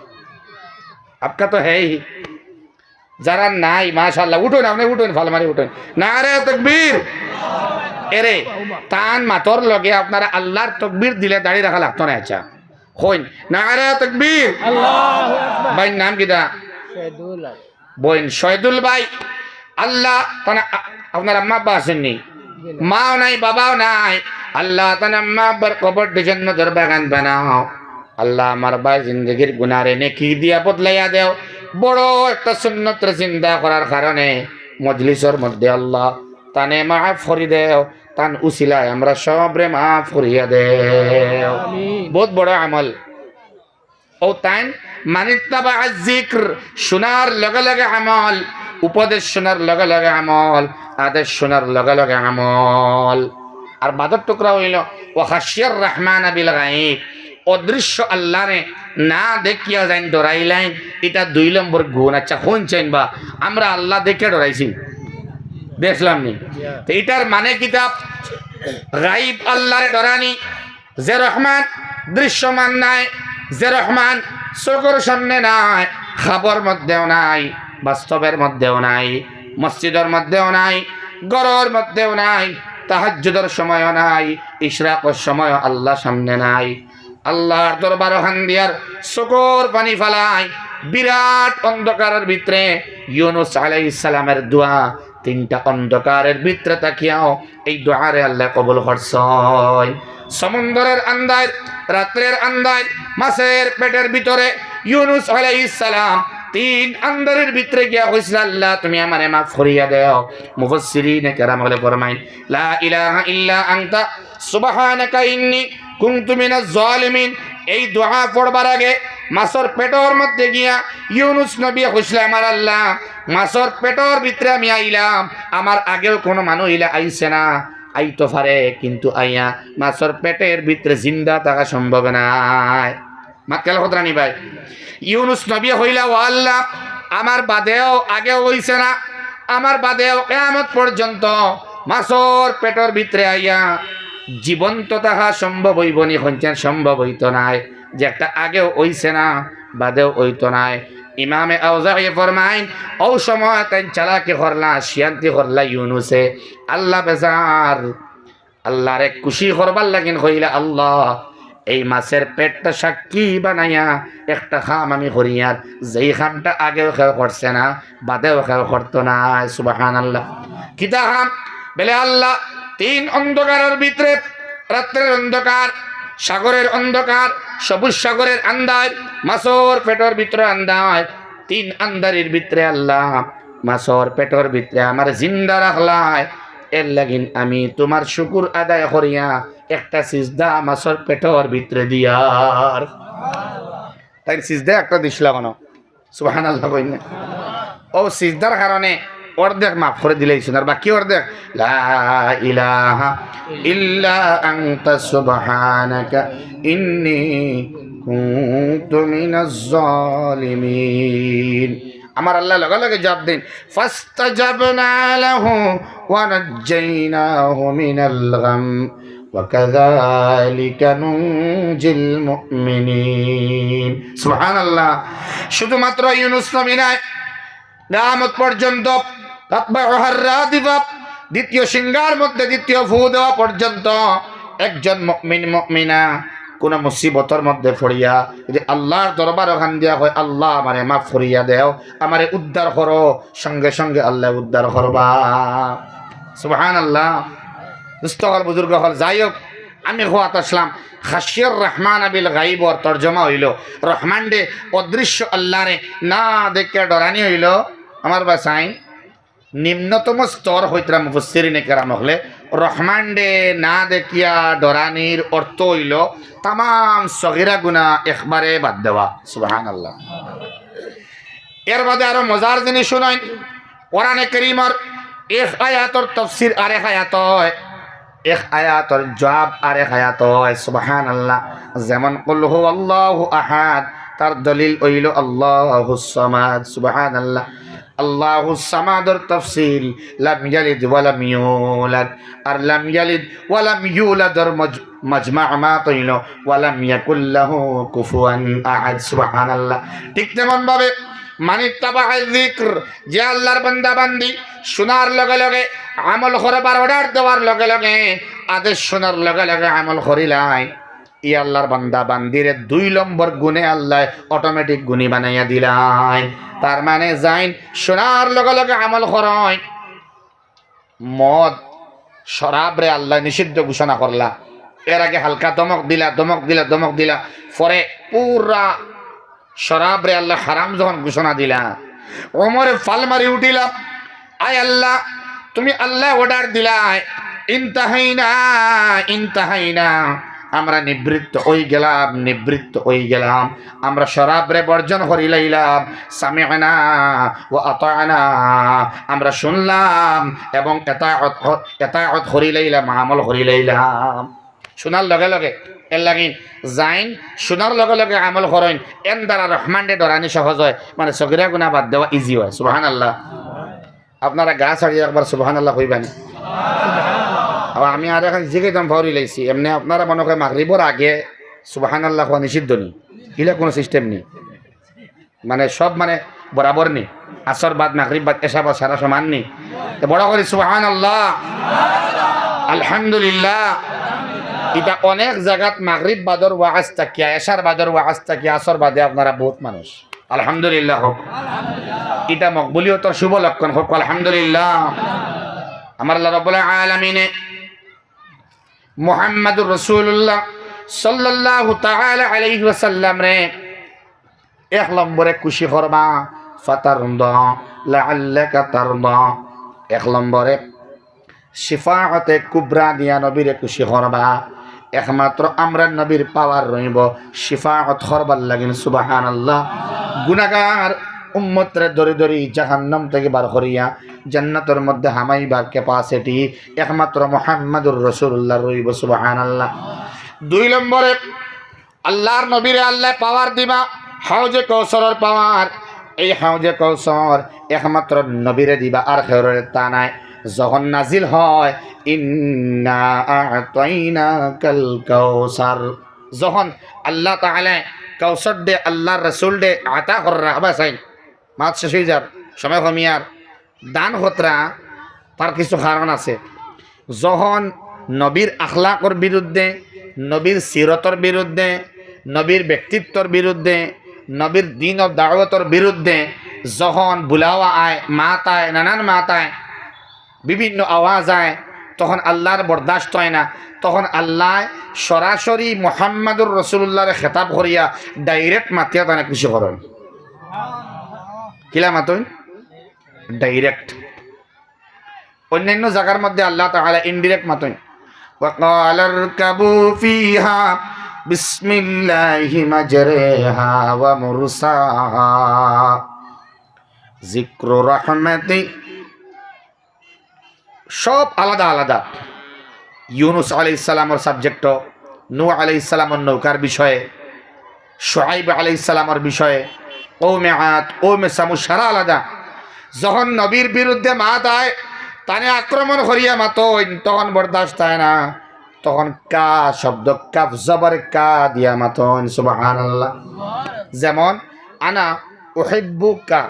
আপকা তো হ্যায় হি। যারার নাই, মাশাআল্লাহ, উঠইন, আপনে উঠইন, ফাল মারি উঠইন। নারায়ে তাকবীর। এরে, তান মাতর লগে আপনারা আল্লার তকবীর দিলে দাড়ি রাখা লাগতো না। আচ্ছা, কইন, নারায়ে তাকবীর। আল্লাহু আকবার। ভাইর নাম কিতা? শহীদুল। বইন শহীদুল ভাই, আল্লাহ তান, আ-, আপনার আম্মা আব্বা আছইন নি? মাও নাই, বাবাও নাই। আল্লাহ তান আম্মা আব্বার কবরটা জান্নাতর বাগান বানাও। আল্লাহ, আমার ভাইর জিন্দেগির গুনারে নেকি দিয়া বদলাইয়া দেও। বড় একটা সুন্নতরে জিন্দা করার কারণে মজলিসর মধ্যে আল্লাহ তানে মাফ করি দেও, তান উসিলায় আমরা সবরে মাফ করিয়া দেও। আমিন। বহুত বড় আমল। ও তাইন মানিত্তাবা আজিক্র, শোনার লগে লগে আমল, উপদেশ শোনার লগে লগে আমল, আদেশ শোনার লগে লগে আমল। আর বাদর টুকরা অইলো, "ওয়া খাশিয়ার রহমান বিল গাইব", অদৃশ্য আল্লাহরে না দেখিয়া যেইন ডরাইলাইন, ইটা দুই নম্বর গুণ। আচ্ছা, হুনছইন বা, আমরা আল্লাহ দেখিয়া ডরাইছি, দেখলাম নি? তো ইটার মানে কিতা? গাইব আল্লাহরে ডরানি, যে রহমান দৃশ্যমান নায়, যে রহমান চকুর সামনে নায়, খাবর মধ্যেও নাই, বাস্তবর মধ্যেও নাই, মসজিদর মধ্যেও নাই, ঘরর মধ্যেও নাই, তাহাজ্জুদর সময়ও নাই, ইশরাকর সময়ও আল্লাহ সামনে নাই। আল্লাহর দরবারো কান্দিয়ার চকুর পানি ফালায়, বিরাট অন্ধকারর ভিতরে ইউনুস আলাইহিস সালামের দোয়া, তিনটা অন্ধকারর ভিতরে থাকিয়াও এই দোয়ারে আল্লাহ কবুল করছইন। সমুন্দরের আন্দাইর, রাত্রের আন্দাইর, মাছের পেটের ভিতরে ইউনুস আলাইহিস সালাম তিন আন্দারির ভিতরে গিয়া কইছলা, "আল্লাহ, তুমি আমারে মাফ করিয়া দেও।" মুফাসসিরিনে কেরাম অকলে ফরমাইন, "লা ইলাহা ইল্লা আনতা সুবহানাকা ইন্নী কুনতু মিনাজ জালিমিন।" এই দোয়া পড়বার আগে মাছর পেটর মধ্যে গিয়া ইউনুস নবী কইছলা, "আমার আল্লাহ, মাছর পেটর ভিতরে আমি আইলাম, আমার আগেও কোনো মানুষ ইলা আইছে না, আইতো পারে, কিন্তু আইয়া মাছর পেটের ভিতরে জিন্দা থাকা সম্ভব নায়।" মাত খেয়াল কররা নি ভাই? ইউনুস নবী কইলা, "ও আল্লাহ, আমার বাদেও আগেও অইছে না, আমার বাদেও কিয়ামত পর্যন্ত মাছর পেটর ভিতরে আইয়া জীবন্ত থাকা সম্ভব অইবো নি?" কইন, "সম্ভব অইতো নায়, যেটা আগেও অইছে না, বাদেও অইতো নায়।" ইমামে আওজাই ফরমাইন, অউ সময় তাইন চালাকি করলা, শিয়ান্তি করলা ইউনুসে। আল্লাহ বেজার, আল্লাহরে খুশি করবার লাগিন কইলা, "আল্লাহ, এই মাছের পেটটা সাক্ষী বানাইয়া একটা কাম আমি করিয়ার, যেই কামটা আগেও কেউ করছে না, বাদেও কেউ করতো নায়।" সুবহানাল্লাহ। কিতা কাম? বলে, "আল্লাহ, তিন অন্ধকারর ভিতরে, রাত্রের অন্ধকার, সাগরের অন্ধকার, সবুজ সাগরের আন্দার, মাছর পেটর ভিতরে আন্দার, তিন আন্দারির ভিতরে আল্লাহ, মাছর পেটর ভিতরে আমারে জিন্দা রাখলায়, এর লাগিন আমি তুমার শুকুর আদায় করিয়া একটা সিজদা মাছর পেটর ভিতরে দিয়ার।" তাইন সিজদা একটা দিছলা কেনে? সুবহানাল্লাহ কইন না? অউ সিজদার কারণে অর্ধেক মাফ করি দিলাইছইন, আর বাকি অর্ধেক, "লা ইলাহা ইল্লা আনতা সুবহানাকা ইন্নী কুনতু মিনাজ জালিমিন।" আমার আল্লাহ লগে লগে জবাব দেইন, "ফাস্তাজাবনা লাহু ওয়া নাজ্জাইনাহু মিনাল গাম ওয়া কাযালিকা নুনজিল মুমিনিন।" সুবহানাল্লাহ। শুধুমাত্র ইউনুস নবী নায়, কিয়ামত পর্যন্ত, তাতবাউহার রাদিফা, দ্বিতীয় সিংহার মধ্যে দ্বিতীয় ফু দেওয়া পর্যন্ত একজন মুমিন মুমিনা কোনো মুসিবতর মধ্যে পড়িয়া যদি আল্লাহর দরবারো কান্দিয়া কয়, "আল্লাহ, আমারে মাফ করিয়া দেও, আমারে উদ্ধার করো", সঙ্গে সঙ্গে আল্লাহ উদ্ধার করবা। সুবহানাল্লাহ। দোস্ত অকল, বুজুর্গ অকল, যাই হোক, আমি কওয়াত আছলাম, খাশিয়ার রহমান বিল গাইবর তর্জমা অইলো, রহমানরে, অদৃশ্য আল্লাহরে না দেখিয়া ডরানি অইলো, আমার বাছাইন, নিম্নতম স্তর অইতরা মুফাসসিরিনে কেরাম অকলে, রহমানরে না দেখিয়া ডরানির অর্থ অইলো তামাম সগিরা গুনা একবারে বাদ দেওয়া। সুবহানাল্লাহ। এর বাদে আরো মজার জিনিস হুনইন, কোরআনে করিমর এক আয়াতর তফসির আরেক আয়াত অয়, এক আয়াতর জবাব আরেক আয়াত অয়। সুবহানাল্লাহ। যেমন কুল হুয়াল্লাহু আহাদ, তার দলিল অইলো আল্লাহুস সামাদ। সুবহানাল্লাহ। আল্লাহুস সামাদর তফসির লাম ইয়ালিদ ওয়া লাম ইউলাদ, আর লাম ইয়ালিদ ওয়া লাম ইউলাদর মজ-, মাজমা আমাত অইলো ওয়া লাম ইয়াকুল লাহু কুফুয়ান আহাদ। সুবহানাল্লাহ। ঠিক তেমন ভাবে মানিত্তাবা যিকর, যে আল্লাহর বান্দা বান্দি শোনার লগে লগে আমল করবার অর্ডার দেওয়ার লগে লগে, আদেশ শোনার লগে লগে আমল করিলায়, ই আল্লাহর বান্দা বান্দিরে দুই নম্বর গুণে আল্লাহ অটোমেটিক গুণী বানাইয়া দিলাইন। তার মানে যাইন শোনার লগে লগে আমল করইন। মদ, শরাবরে আল্লাহ নিষিদ্ধ ঘোষণা করলা, এর আগে হালকা ধমক দিলা, ধমক দিলা, ধমক দিলা, পরে পুরা শরাবরে আল্লায় হারাম যখন ঘোষণা দিলা, ওমরে ফাল মারি উঠিলা, "আয় আল্লাহ, তুমি আল্লায় অর্ডার দিলা, ইনতাহাইনা, ইনতাহাইনা, আমরা নিবৃত্ত অই গেলাম, নিবৃত্ত অই গেলাম, আমরা শরাবরে বর্জন করিলাইলাম, সামি'না ওয়া আতা'না, আমরা শুনলাম এবং এতাআত, এতাআত করিলাইলাম, আমল করিলাইলাম।" শুনার লগে লগে, এর লাগি যাইন, শুনার লগে লগে আমল করইন, এন দ্বারা রহমানরে ডরানি সহজ অয়, মানে সগিরা গুনা বাদ দেওয়া ইজি অয়। সুবহানাল্লাহ। আপনারা গা ছাড়িয়া একবার সুবহানাল্লাহ কইবানি? আর আমি আর এখন জিগাইতাম ফাউরি লাইছি, এমনে আপনারা মনে কয় মাগরিবর আগে সুবহানাল্লাহ কওয়া নিষিদ্ধ নি, ইলা কুনু সিস্টেম নি? মানে সব মানে বরাবর নি, আসর বাদ, মাগরিব বাদ, এশা বাদ সারা সমান নি? তে বড় করি সুবহানাল্লাহ, আলহামদুলিল্লাহ। ইটা অনেক জাগাত মাগরিব বাদর ওয়াজ থাকিয়া, এশার বাদর ওয়াজ থাকিয়া, আসর বাদে আপনারা বউত মানুষ। আলহামদুলিল্লাহ কউক। ইটা মকবুলিয়তর শুভ লক্ষণ কউক, আলহামদুলিল্লাহ। আমার আল্লাহ রাব্বুল আলামিনে মুহাম্মাদুর রাসূলুল্লাহ সাল্লাল্লাহু তাআলা আলাইহি ওয়াসাল্লামরে এক নম্বরে খুশি করবা, ফাতারদা, লাআল্লাকা তারদা। এক নম্বরে শিফাআতে কুবরা দিয়া নবীরে খুশি করবা। একমাত্র আমরার নবীর পাওয়ার রইবো শিফাআত করবার লাগিন। সুবহানাল্লাহ। গুনাগার উম্মতরে ধরি ধরি জাহান্নাম থাকি বার করিয়া জান্নাতর মধ্যে হামাইবার ক্যাপাসিটি একমাত্র মুহাম্মাদুর রাসূলুল্লাহর রইবো। সুবহানাল্লাহ। দুই নম্বরে আল্লাহর নবীরে আল্লায় পাওয়ার দিবা, হাউজে কৌসরর পাওয়ার। এই হাউজে কৌসর একমাত্র নবীরে দিবা, আর কেউরে তা নায়। যখন নাজিল হয়, "ইন্না আ'তাইনাকাল কাউসার", যখন আল্লাহ তাআলায় কৌসর দে আল্লাহর রসুলরে আতা কররা, হবা চাইন, মাত শেষ অই যার, সময় কমিয়ার, দান কররা, তার কিছু কারণ আছে। যখন নবীর আখলাকর বিরুদ্ধে, নবীর সিরতর বিরুদ্ধে, নবীর ব্যক্তিত্বর বিরুদ্ধে, নবীর দ্বীন ও দাওয়াতর বিরুদ্ধে যখন বুলাওয়া আয়, মাত আয়, নানান মাত আয়, বিভিন্ন আওয়াজ আয়, তখন আল্লাহর বরদাস্ত অয় না। তখন আল্লায় সরাসরি মুহাম্মাদুর রাসূলুল্লাহরে খেতাব করিয়া direct মাতিয়া তানে খুশি করইন। কিলা মাতইন? Direct। অন্যান্য জাগার মধ্যে আল্লাহ তাআলা indirect মাতইন, "ওয়া ক্বালা ইরকাবু ফিহা বিসমিল্লাহি মাজরাহা ওয়া মুরসাহা।" যিকরু রাহমাতি, সব আলাদা আলাদা। ইউনুস আলাইহিস সালামর subject, নূহ আলাইহিস সালামর নৌকার বিষয়ে, শুআইব আলাইহিস সালামর বিষয়ে, কওমে আদ, কওমে সামুদ, সারা আলাদা। যখন নবীর বিরুদ্ধে মাত আয়, তানে আক্রমণ করিয়া মাতইন, তখন বরদাস্ত অয় না। তখন কা শব্দ, কাফ জবর কা দিয়া মাতইন। সুবহানাল্লাহ। যেমন, "আনা উহিব্বুকা",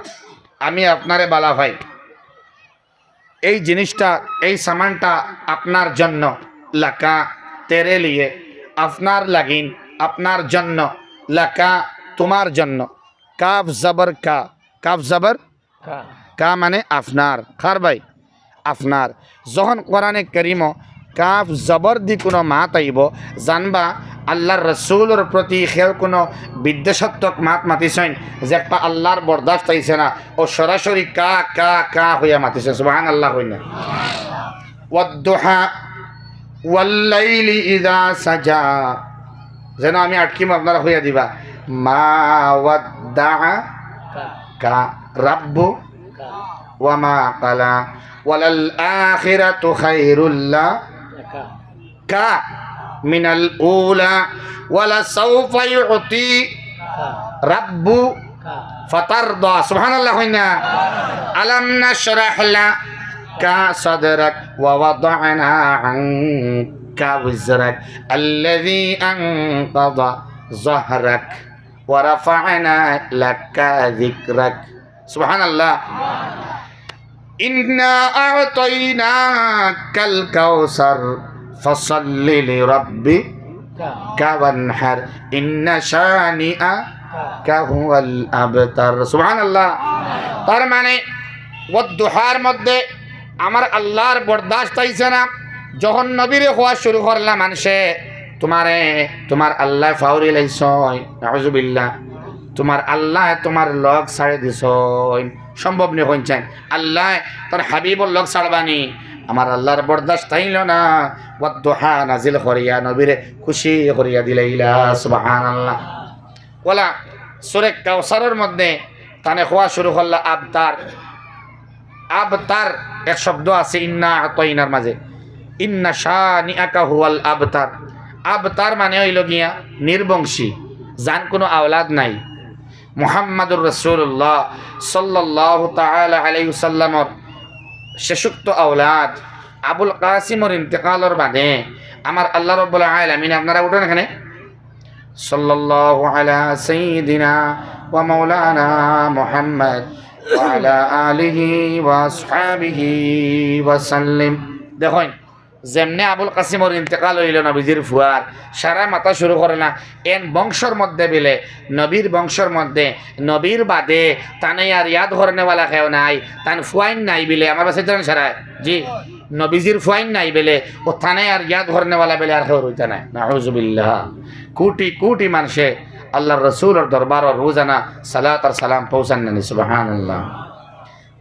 আমি আপনারে বালা পাই। এই জিনিসটা, এই সামানটা আপনার জন্য, লাকা, তেরে লিয়ে, আপনার লাগিন, আপনার জন্য, লাকা, তোমার জন্য। কাফ জবর কা, কাফ জবর কা। কা মানে আপনার, কার ভাই? আপনার। যখন কোরআনে কারীমো কাফ জবর দি কুনু মাত আইবো, জানবা আল্লাহর রসুলর প্রতি কেউ কুনু বিদ্বেষাত্মক মাত মাতিছইন, যেটা আল্লাহর বরদাস্ত অইছে না, ও সরাসরি কা, কা, কা কইয়া মাতিছইন। সুবহানাল্লাহ কইন না? ওয়াদ্দুহা, ওয়াল্লাইলি ইযা সাজা। যেন আমি আটকিমু, আপনারা কইয়া দিবা, "মা ওয়াদ্দাআকা রাব্বুকা ওয়া মা ক্বালা, ওয়ালাল আখিরাতু খায়রুল লাকা মিনাল উলা, ওয়ালাসাউফা ইউতিকা রাব্বুকা ফাতারদা।" সুবহানাল্লাহ কইন না? "আলাম নাশরাহ লাকা সাদরাক ওয়া ওয়াদা'না আনকা ওয়িজরাক আল্লাযী আনকাযা যাহরাক ওয়া রাফা'না লাকা যিকরাক।" সুবহানাল্লাহ। "ইন্না আ'তাইনাকাল কাউসার, ফাসাল্লি লিরাব্বিকা ওয়ানহার, ইন্না শানিআকা হুয়াল আবতার।" সুবহানাল্লাহ। তার মানে, ওয়াদ্দুহার মধ্যে আমার আল্লাহর বরদাস্ত অইছে না। যখন নবীরে কওয়া শুরু করলা মানষে, তুমারে তুমার আল্লায় ফাউরি লাইছইন, নাউজুবিল্লাহ। তুমার আল্লায় তুমার লগ ছাড়ি দিছইন। সম্ভব নি কইন চাইন? আল্লায় তার হাবিবর লগ ছাড়বা নি? আমার আল্লার বরদাস্ত অইলো না। ওয়াদ্দুহা নাজিল করিয়া নবীরে খুশি করিয়া দিলাইলা। সুবহানাল্লাহ। ওলা সূরা কাউসারর মধ্যে তানে কওয়া শুরু করলা আবতার। আবতার এক শব্দ আছে ইন্না আতাইনার মাঝে, ইন্না শানিআকা হুয়াল আবতার। আবতার মানে অইলো গিয়া নির্বংশী, যান কুনু আওলাদ নাই। মুহাম্মাদুর রাসূলুল্লাহ সাল্লাল্লাহু তাআলা আলাইহি ওয়াসাল্লামর শেষোক্ত আওলাদ আবুল কাসিমর ইন্তেকালর বাদে আমার আল্লাহ রাব্বুল আলামিন, আপনারা উঠেন এখানে, সাল্লাল্লাহু আলা সাইয়্যিদিনা ওয়া মাওলানা মুহাম্মদ ওয়া আলা আলিহি ওয়া আসহাবিহি ওয়া সাল্লিম। দেখইন, যেমনে আবুল কাসিমর ইন্তেকাল অইলো নবীজির ফুয়ার, সারায় মাতা শুরু করলা, এন বংশর মধ্যে বিলে, নবীর বংশর মধ্যে, নবীর বাদে তানে আর ইয়াদ করনেওয়ালা কেউ নাই, তান ফুয়াইন নাই বিলে, আমার বাসাইতরা সারায়, জি, নবীজির ফুয়াইন নাই বিলে, ও তানে আর ইয়াদ করনেওয়ালা বিলে আর কেউ রইতা নাই। নাউজুবিল্লাহ। কোটি কোটি মানষে আল্লার রসুলর দরবারো রোজানা সালাত আর সালাম পৌঁছান নানি, সুবহানাল্লাহ।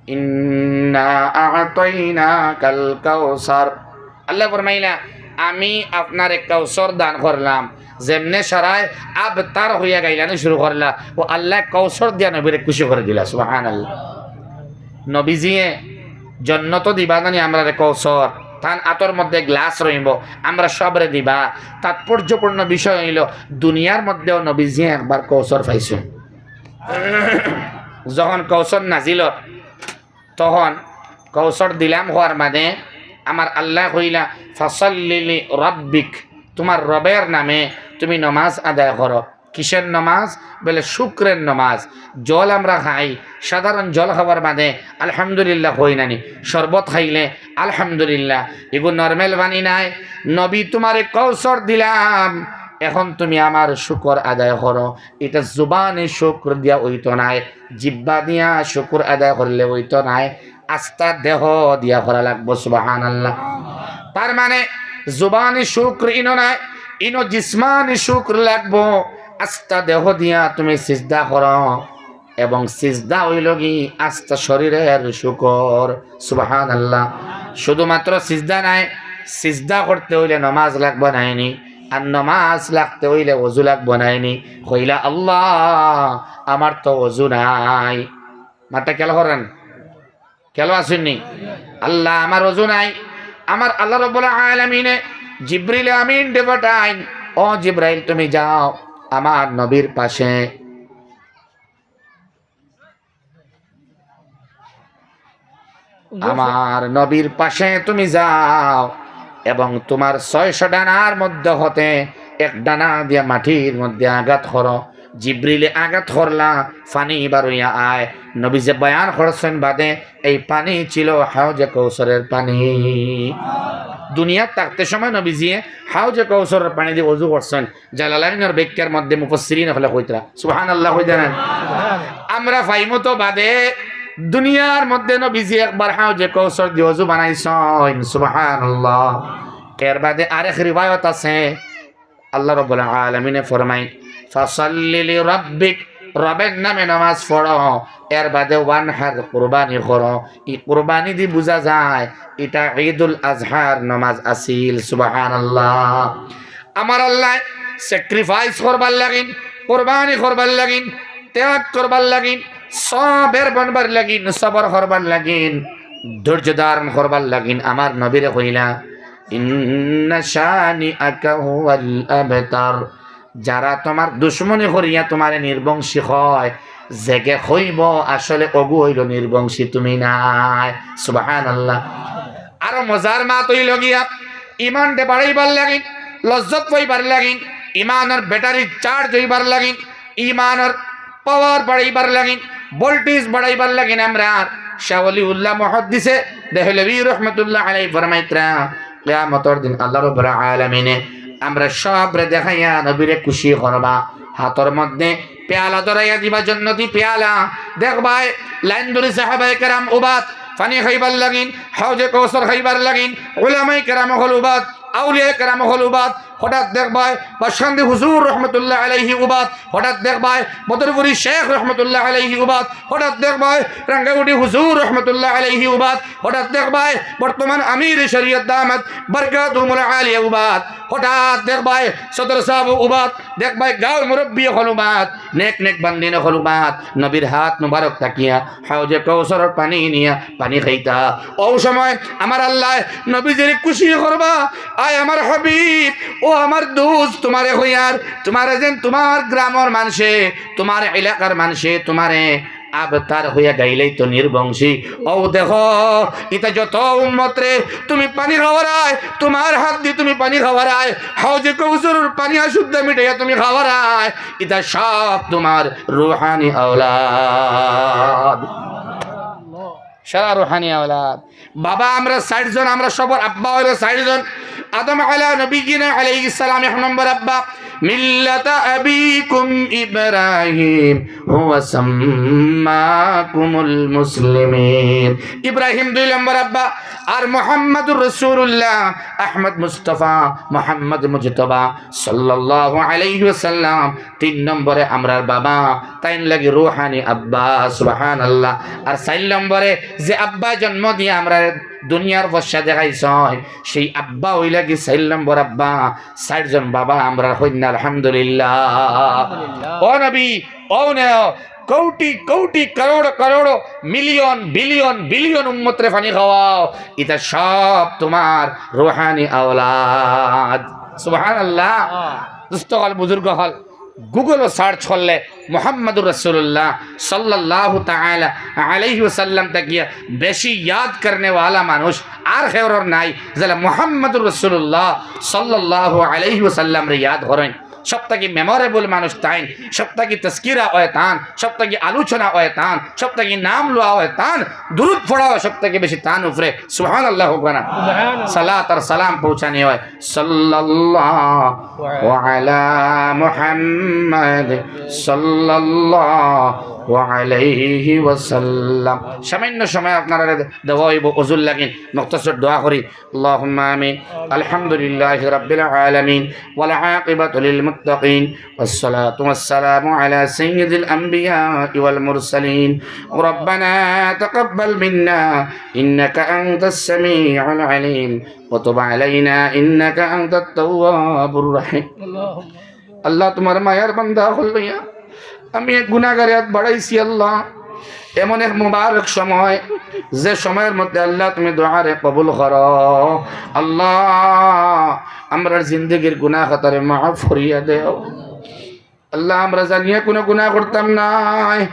ইন্না আ'তাইনাকাল কাউসার। আল্লায় ফরমাইলা, "আমি আপনারে কাউসর দান করলাম।" যেমনে সারায় আবতার অইয়া গাইলানি শুরু করলা, ও আল্লায় কাউসর দিয়া নবীরে খুশি করি দিলা। সুবহানাল্লাহ। নবীজিয়ে জন্নতো দিবা নানি আমরারে কাউসর, তান আতর মধ্যে গ্লাস রইবো, আমরা সবরে দিবা। তাৎপর্যপূর্ণ বিষয় অইলো, দুনিয়ার মধ্যেও নবীজিয়ে একবার কাউসর পাইছইন। যখন কাউসর নাজিল অর, তখন কাউসর দিলাম কওয়ার বাদে আমার আল্লায় কইলা, "ফাসাল্লি লি রাব্বিক", তুমার রবের নামে তুমি নমাজ আদায় করো। কিসের নমাজ? বলে শুকরের নমাজ। জল আমরা খাই, সাধারণ জল খাওয়ার বাদে আলহামদুলিল্লাহ কই নানি, শরবত খাইলে আলহামদুলিল্লাহ, এগু নরমাল পানি নায়। নবী, তুমারে কাউসর দিলাম, এখন তুমি আমার শুকর আদায় করো। ইটা জুবানি শুকর দিয়া অইতো নায়, জিব্বা দিয়া শুকর আদায় করলে অইতো নায়, আস্তা দেহ দিয়া করা লাগবো। সুবহানাল্লাহ। তার মানে জুবানি শুকর ইনো নায়, ইনো জিসমানি শুকর লাগবো। আস্তা দেহ দিয়া তুমি সিজদা করো, এবং সিজদা অইলো গি আস্তা শরীরের শুকর। সুবহানাল্লাহ। শুধুমাত্র সিজদা নায়, সিজদা করতে অইলে নমাজ লাগবো নায়নি, আর নমাজ লাগতে অইলে অজু লাগবো নায়নি। কইলা, "আল্লাহ, আমার তো অজু নাই।" মাতটা খেয়াল করইন, খেয়াল আছইন নি? "আল্লাহ, আমার অজু নাই।" আমার আল্লাহ রাব্বুল আলামিনে জিবরিল আমিনরে পাঠাইন, "ও জিবরাইল, তুমি যাও আমার নবীর পাশে, আমার নবীর পাশে তুমি যাও এবং তুমার ছয়শো ডানার মধ্যে হতে এক ডানা দিয়া মাটির মধ্যে আঘাত করো।" জিবরিলে আঘাত করলা, পানি বারইয়া আয়। নবীজিয়ে বয়ান করছইন বাদে, এই পানি ছিল হাউজে কৌসরের পানি। দুনিয়াত থাকতে সময় নবীজিয়ে হাউজে কৌসরের পানি দি অজু করছইন। জালালাইনর ব্যাখ্যার মধ্যে মুফাসসিরিন অকলে কইতরা, সুবহানাল্লাহ কইতরা না? আমরা পাইমু তো বাদে, দুনিয়ার মধ্যে নবীজিয়ে একবার হাউজে কৌসর দি অজু বানাইছইন, সুবহানাল্লাহ। এর বাদে আরেক রিওয়ায়াত আছে, আল্লাহ রাব্বুল আলামিনে ফরমাইন, "ফাসাল্লি লিরাব্বিক", রবের নামে নামাজ পড়ো, এর বাদে ওয়ানহার, কুরবানি করো। ই কুরবানি দি বুঝা যায় ইটা ঈদুল আজহার নামাজ আছিল। সুবহানাল্লাহ। আমার আল্লাহ sacrifice করবার লাগিন, কুরবানি করবার লাগিন, ত্যাগ করবার লাগিন, সাবের বনবার লাগিন, সবর করবার লাগিন, ধৈর্য ধারণ করবার লাগিন আমার নবীরে কইলা, "ইন্না শানিআকা হুয়াল আবতার।" যারা তুমার দুশমনি করিয়া তুমারে নির্বংশী কয়, যেগে কইবো আসলে অগু অইলো নির্বংশী, তুমি নায়। সুবহানাল্লাহ। আরো মজার মাত অইলো গিয়া, ইমানরে বাড়াইবার লাগিন, লজ্জত পাইবার লাগিন, ইমানর battery charge অইবার লাগিন, ইমানর power বাড়াইবার লাগিন, voltage বাড়াইবার লাগিন আমরার শাহ ওলিউল্লাহ মুহাদ্দিসে দেহলভী রহমতুল্লাহ আলাইহি ফরমাইতরা, কিয়ামতর দিন আল্লাহ রাব্বুল আলামিনে আমরা সবরে দেখাইয়া নবীরে খুশি করবা। হাতর মধ্যে পেয়ালা ধরাইয়া দিবা, জন্নতি পেয়ালা। দেখবায়, লাইন ধরি সাহাবায়ে কেরাম উবাত পানি খাইবার লাগিন, হাউজে কৌসর খাইবার লাগিন, উলামায়ে কেরাম অকল উবাত আউলিয়া কেরাম অকল উবাত, হঠাৎ দেখবায় বাসকান্দি হুজুর রহমতুল্লাহ আলাইহি উবাত, হঠাৎ দেখবায় বদরপুরি শেখ রহমতুল্লাহ আলাইহি উবাত, হঠাৎ দেখবায় রাঙ্গাউটি হুজুর রহমতুল্লাহ আলাইহি উবাত, হঠাৎ দেখবায় বর্তমান আমির শরীয়ত দামাত বারকাতুহুমুল আলিয়া উবাত, হঠাৎ দেখবায় সদর সাহেব উবাত, দেখবায় গাঁওর মুরব্বি অকল উবাত, নেক নেক বান্দিন অকল উবাত, নবীর হাত মুবারক থাকিয়া হাউজে কৌসরর পানি নিয়া পানি খাইতা। অউ সময় আমার আল্লায় নবীজিরে খুশি করবা, আয় আমার হাবিব, ও আমার দোস্ত, তুমারে কইয়ার, তুমারে যেন তুমার গ্রামর মানষে, তুমার এলাকার মানষে, তুমারে আবতার কইয়া গাইলেই তো নির্বংশী। অউ দেখো, ইতা যত উম্মতরে তুমি পানি খাওয়ারায়, তুমার হাত দি তুমি পানি খাওয়ারায়, হাউজে কৌসরর পানি আশুদ্ধা মিটাইয়া তুমি খাওয়ারায়, ইতা সব তুমার রুহানি আওলাদ। সারা রুহানি আওলাদ। বাবা আমরা চাইরজন, আমরা সবর আব্বা অইলো চাইরজন। আদম আলা নবিয়িনা আলাইহিস সালাম এক নম্বর আব্বা, মিল্লাতা আবিকুম ইব্রাহিম হুয়া সাম্মাকুমুল মুসলিমিন। ইব্রাহিম দুই নম্বর আব্বা, আর মুহাম্মাদুর রাসূলুল্লাহ, আহমদ মুস্তফা, মুহাম্মদ মুজতবা সাল্লাল্লাহু আলাইহি ওয়াসাল্লাম তিন নম্বরে আমরার বাবা, তাইন লাগি রুহানি আব্বা, সুবহানাল্লাহ। আর চাইর নম্বরে যে আব্বা জন্ম দিয়া আমরারে দুনিয়ার পয়সা দেখাইছইন, সেই আব্বা অইলা গি চাইর নম্বর আব্বা। চাইরজন বাবা আমরার কইন্না, আলহামদুলিল্লাহ। ও নবী, ও নেও, কোটি কোটি, করোড় করোড়, মিলিয়ন বিলিয়ন বিলিয়ন উম্মতরে পানি খাওয়াও, ইতা সব তুমার রুহানি আওলাদ। সুবহানাল্লাহ। দোস্ত অকল, বুজুর্গ অকল, Google-ও search করলে মুহাম্মাদুর রাসূলুল্লাহ সাল্লাল্লাহু তাআলা আলাইহি ওয়াসাল্লাম থাকিয়া বেশি ইয়াদ করনে ওয়ালা মানুষ আর কেউর নাই, যেলা মুহাম্মাদুর রাসূলুল্লাহ সাল্লাল্লাহু আলাইহি ওয়াসাল্লামরে ইয়াদ করইন। সব থাকি memorable মানুষ তাইন, সব থাকি তজকিরা অয় তান, সব থাকি আলোচনা অয় তান, সব থাকি নাম লওয়া অয় তান, দুরুদ পড়া অয় সব থাকি বেশি তান উপরে। সুবহানাল্লাহ কউক্কা না? সুবহানাল্লাহ। সালাত আর সালাম পৌঁছানি অয় সাল্লাল্লাহু আলা মুহাম্মাদ সাল্লাল্লাহু আলাইহি ওয়াসাল্লাম। সামান্য সময় আপনারারে দেওয়া অইবো অজুর লাগি, মুখতাসর দোয়া করি। اللهم آمين. الحمد لله رب العالمين، والعاقبة للمتقين، والصلاة والسلام على سيد الأنبياء والمرسلين. ربنا تقبل منا إنك أنت السميع العليم، وتب علينا إنك أنت التواب الرحيم. আল্লাহ, তুমার মায়ার বান্দা অকল লইয়া আমি এক গুনাহগারে আত বাড়াইছি আল্লাহ। এমন এক মুবারক সময়, যে সময়র মধ্যে আল্লাহ তুমি দোয়ারে কবুল করো। আল্লাহ, আমরার জিন্দেগির গুনাহ খাতারে মাফ করিয়া দেও। আল্লাহ, আমরা জানিয়া কুনু গুনাহ করতাম নায়।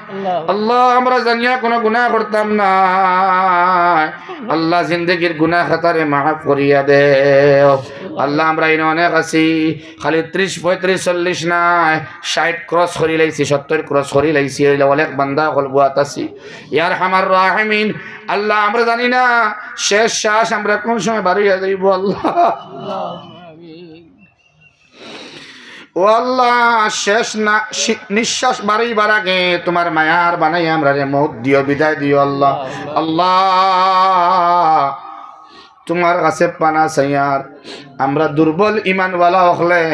আল্লাহ, আমরা জানিয়া কুনু গুনাহ করতাম নায়। আল্লাহ, জিন্দেগির গুনাহ খাতারে মাফ করিয়া দেও। আল্লাহ, আমরা ইনো অনেক আছি, খালি ত্রিশ, পঁয়ত্রিশ, চল্লিশ নায়, ষাইট cross করি লাইছি, সত্তইর cross করি লাইছি, অইলে অনেক বান্দা অকল বুয়াত আছি। ইয়া আরহামার রাহিমিন, আল্লাহ, আমরা জানি না শেষ শ্বাস আমরা কুন সময় বারইয়া যাইবো, আল্লাহ। ও আল্লাহ, শেষ না, শি-, নিঃশ্বাস বারইবার আগে তুমার মায়ার বানাই আমরারে মউত দিও, বিদায় দিও, আল্লাহ। আল্লাহ, তুমার কাছে পানা চাইয়ার, আমরা দুর্বল ইমানওয়ালা অকলে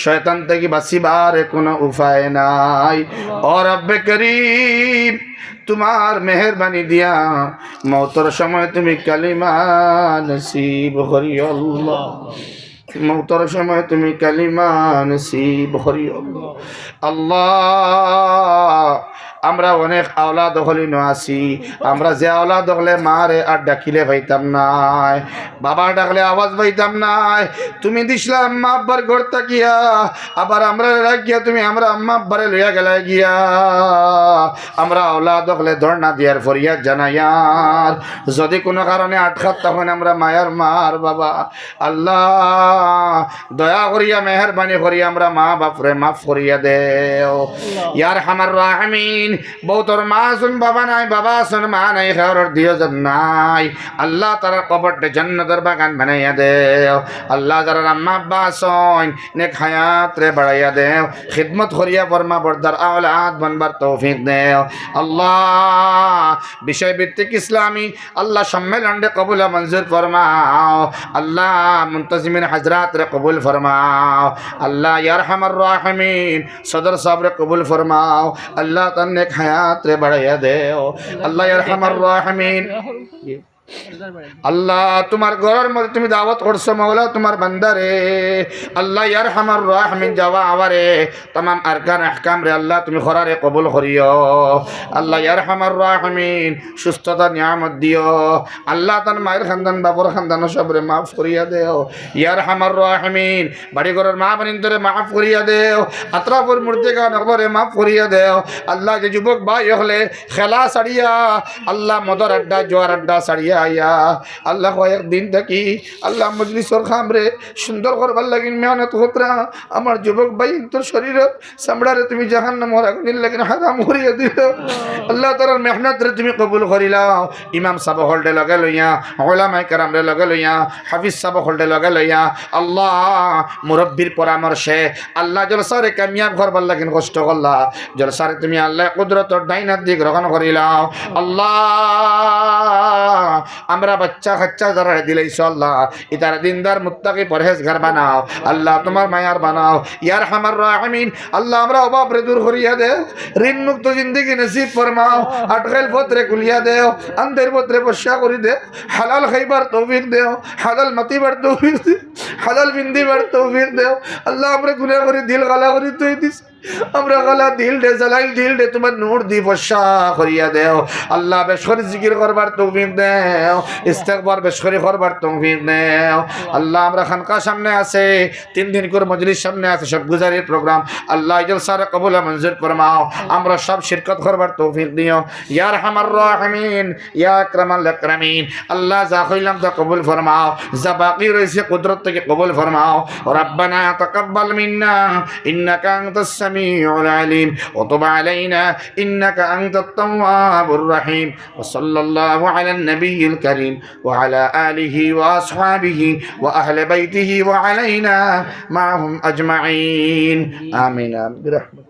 শয়তান থাকি বাঁচিবার কুনু উপায় নাই। ও রব্বে করিম, তুমার মেহেরবানি দিয়া মউতর সময় তুমি কালিমা নসিব করিও আল্লাহ। মউতর সময় তুমি কালিমা নসিব করিও আল্লাহ। আল্লাহ, আমরা অনেক আওলাদ অকল ইনো আছি, আমরা যে আওলাদ অকলে মারে আর ডাকিলে পাইতাম নায়, বাবা ডাকলে আওয়াজ পাইতাম নায়। তুমি দিছলা আম্মা আব্বার ঘর থাকিয়া, আবার আমরারে রাখিয়া তুমি আমরার আম্মা আব্বারে লইয়া গেলায় গিয়া। আমরা আওলাদ অকলে ধর্ণা দিয়ার ফরিয়াদ জানাইয়ার, যদি কুনু কারণে আটকাত তখন আমরা মায়ার মার বাবা, আল্লাহ, দয়া করিয়া মেহেরবানি করিয়া আমরার মা বাপরে মাফ করিয়া দেও। ইয়া আরহামার রাহিমিন। বউতর মা আছইন, বাবা নাই, বাবা আছইন, মা নাই, কেউর দুইওজন নাই। আল্লাহ, তারার কবরটা জান্নাতর বাগান বানাইয়া দেও। আল্লাহ, যারার আম্মা আব্বা আছইন, নেক হায়াতরে বাড়াইয়া দেও। খিদমত করিয়া ফরমাবরদার আওলাদ বনবার তৌফিক দেও। আল্লাহ, বিষয়ভিত্তিক ইসলামী আল্লাহ সম্মেলনরে কবুল ও মঞ্জুর ফরমাও। আল্লাহ, মুনতাজিমিন হাজরাতরে কবুল ফরমাও। আল্লাহ, ইয়া আরহামার রাহিমিন, সদর সাবরে কবুল ফরমাও। আল্লাহ, তান নেক হায়াতরে বাড়াইয়া দেও। আল্লাহ, ইয়া আরহামার রাহিমিন। আল্লাহ, তুমার ঘরর মধ্যে তুমি দাওয়াত করছো, মাওলা, তুমার বান্দারে। আল্লাহ, ইয়া আরহামার রাহিমিন, যাওয়া আওয়ারে, তামাম আরকান আহকামরে, আল্লাহ, তুমি খরারে কবুল করিও। আল্লাহ, ইয়া আরহামার রাহিমিন, সুস্থতা নিয়ামত দিও। আল্লাহ, তান মায়ের খান্দান, বাপর খান্দান, সবরে মাফ করিয়া দেও। ইয়া আরহামার রাহিমিন, বাড়ি ঘরর মা বইনতরে মাফ করিয়া দেও। আতরাফর মুর্দেগান অকলরে মাফ করিয়া দেও। আল্লাহ, যে যুবক ভাই অকলে খেলা ছাড়িয়া, আল্লাহ, মদর আড্ডা, জুয়ার আড্ডা ছাড়িয়া আইয়া, আল্লাহ, কয়েক দিন থাকি, আল্লাহ, মজলিসর কামরে সুন্দর করবার লাগি মেহনত কররা। আমার যুবক ভাইনতর শরীরর চামড়ারে তুমি জাহান্নামর আগুনর লাগি হারাম করিয়া দিলাও। আল্লাহ, তারার মেহনতরে তুমি কবুল করিলাও। ইমাম সাব অকলরে লগে লইয়া, উলামায়ে কেরামরে লগে লইয়া, হাফিজ সাব অকলরে লগে লইয়া, আল্লাহ, মুরব্বির পরামর্শে, আল্লাহ, জলসারে কামিয়াব করবার লাগি কষ্ট করলা। জলসারে তুমি, আল্লাহ, কুদরতর ডাইন আতদি গ্রহণ করিলাও। আল্লাহ, আমরা বাচ্চা কাচ্চা যারারে দিলাইছো, আল্লাহ, ইতারে দিনদার, মুত্তাকি, পরহেজগার বানাও। আল্লাহ, তুমার মায়ার বানাও। ইয়া আরহামার রাহিমিন, আল্লাহ, আমরার অভাবরে দূর করিয়া দেও, ঋণ মুক্ত জিন্দেগি নসিব ফরমাও, আটকাইল পথরে খুলিয়া দেও, আন্ধাইর পথরে ফর্সা করি দেও, হালাল খাইবার তৌফিক দেও, হালাল মাতিবার তৌফিক দেও, হালাল পিন্দিবার তৌফিক দেও। আল্লাহ, আমরা গুনাহ করি দিল কালা করি থই দিছি। আমরা কালা দিলরে, জালাইল দিলরে তুমার নূর দি ফর্সা করিয়া দেও। আল্লাহ, বেশ করি জিকির করবার তৌফিক দেও, ইস্তেগফার বেশ করি করবার তৌফিক দেও। আল্লাহ, আমরা খানকা সামনে আছে, তিন দিন করি মজলিস সামনে আছে, সব গুজারির প্রোগ্রাম। আল্লাহ, এই জলসারে কবুল ও মঞ্জুর ফরমাও। আমরা সব শিরকত করবার তৌফিক দিও। ইয়া আরহামার রাহিমিন, ইয়া আকরামাল আকরামিন। আল্লাহ, যা কইলাম তা কবুল ফরমাও, যা বাকি রইছে কুদরত থাকি কবুল ফরমাও। ربنا تقبل منا إنك أنت السميع العليم وتب علينا إنك أنت التواب الرحيم. وصلى الله على النبي الكريم وعلى آله وأصحابه وأهل بيته وعلينا معهم أجمعين. آمين، آمين. برحمتك.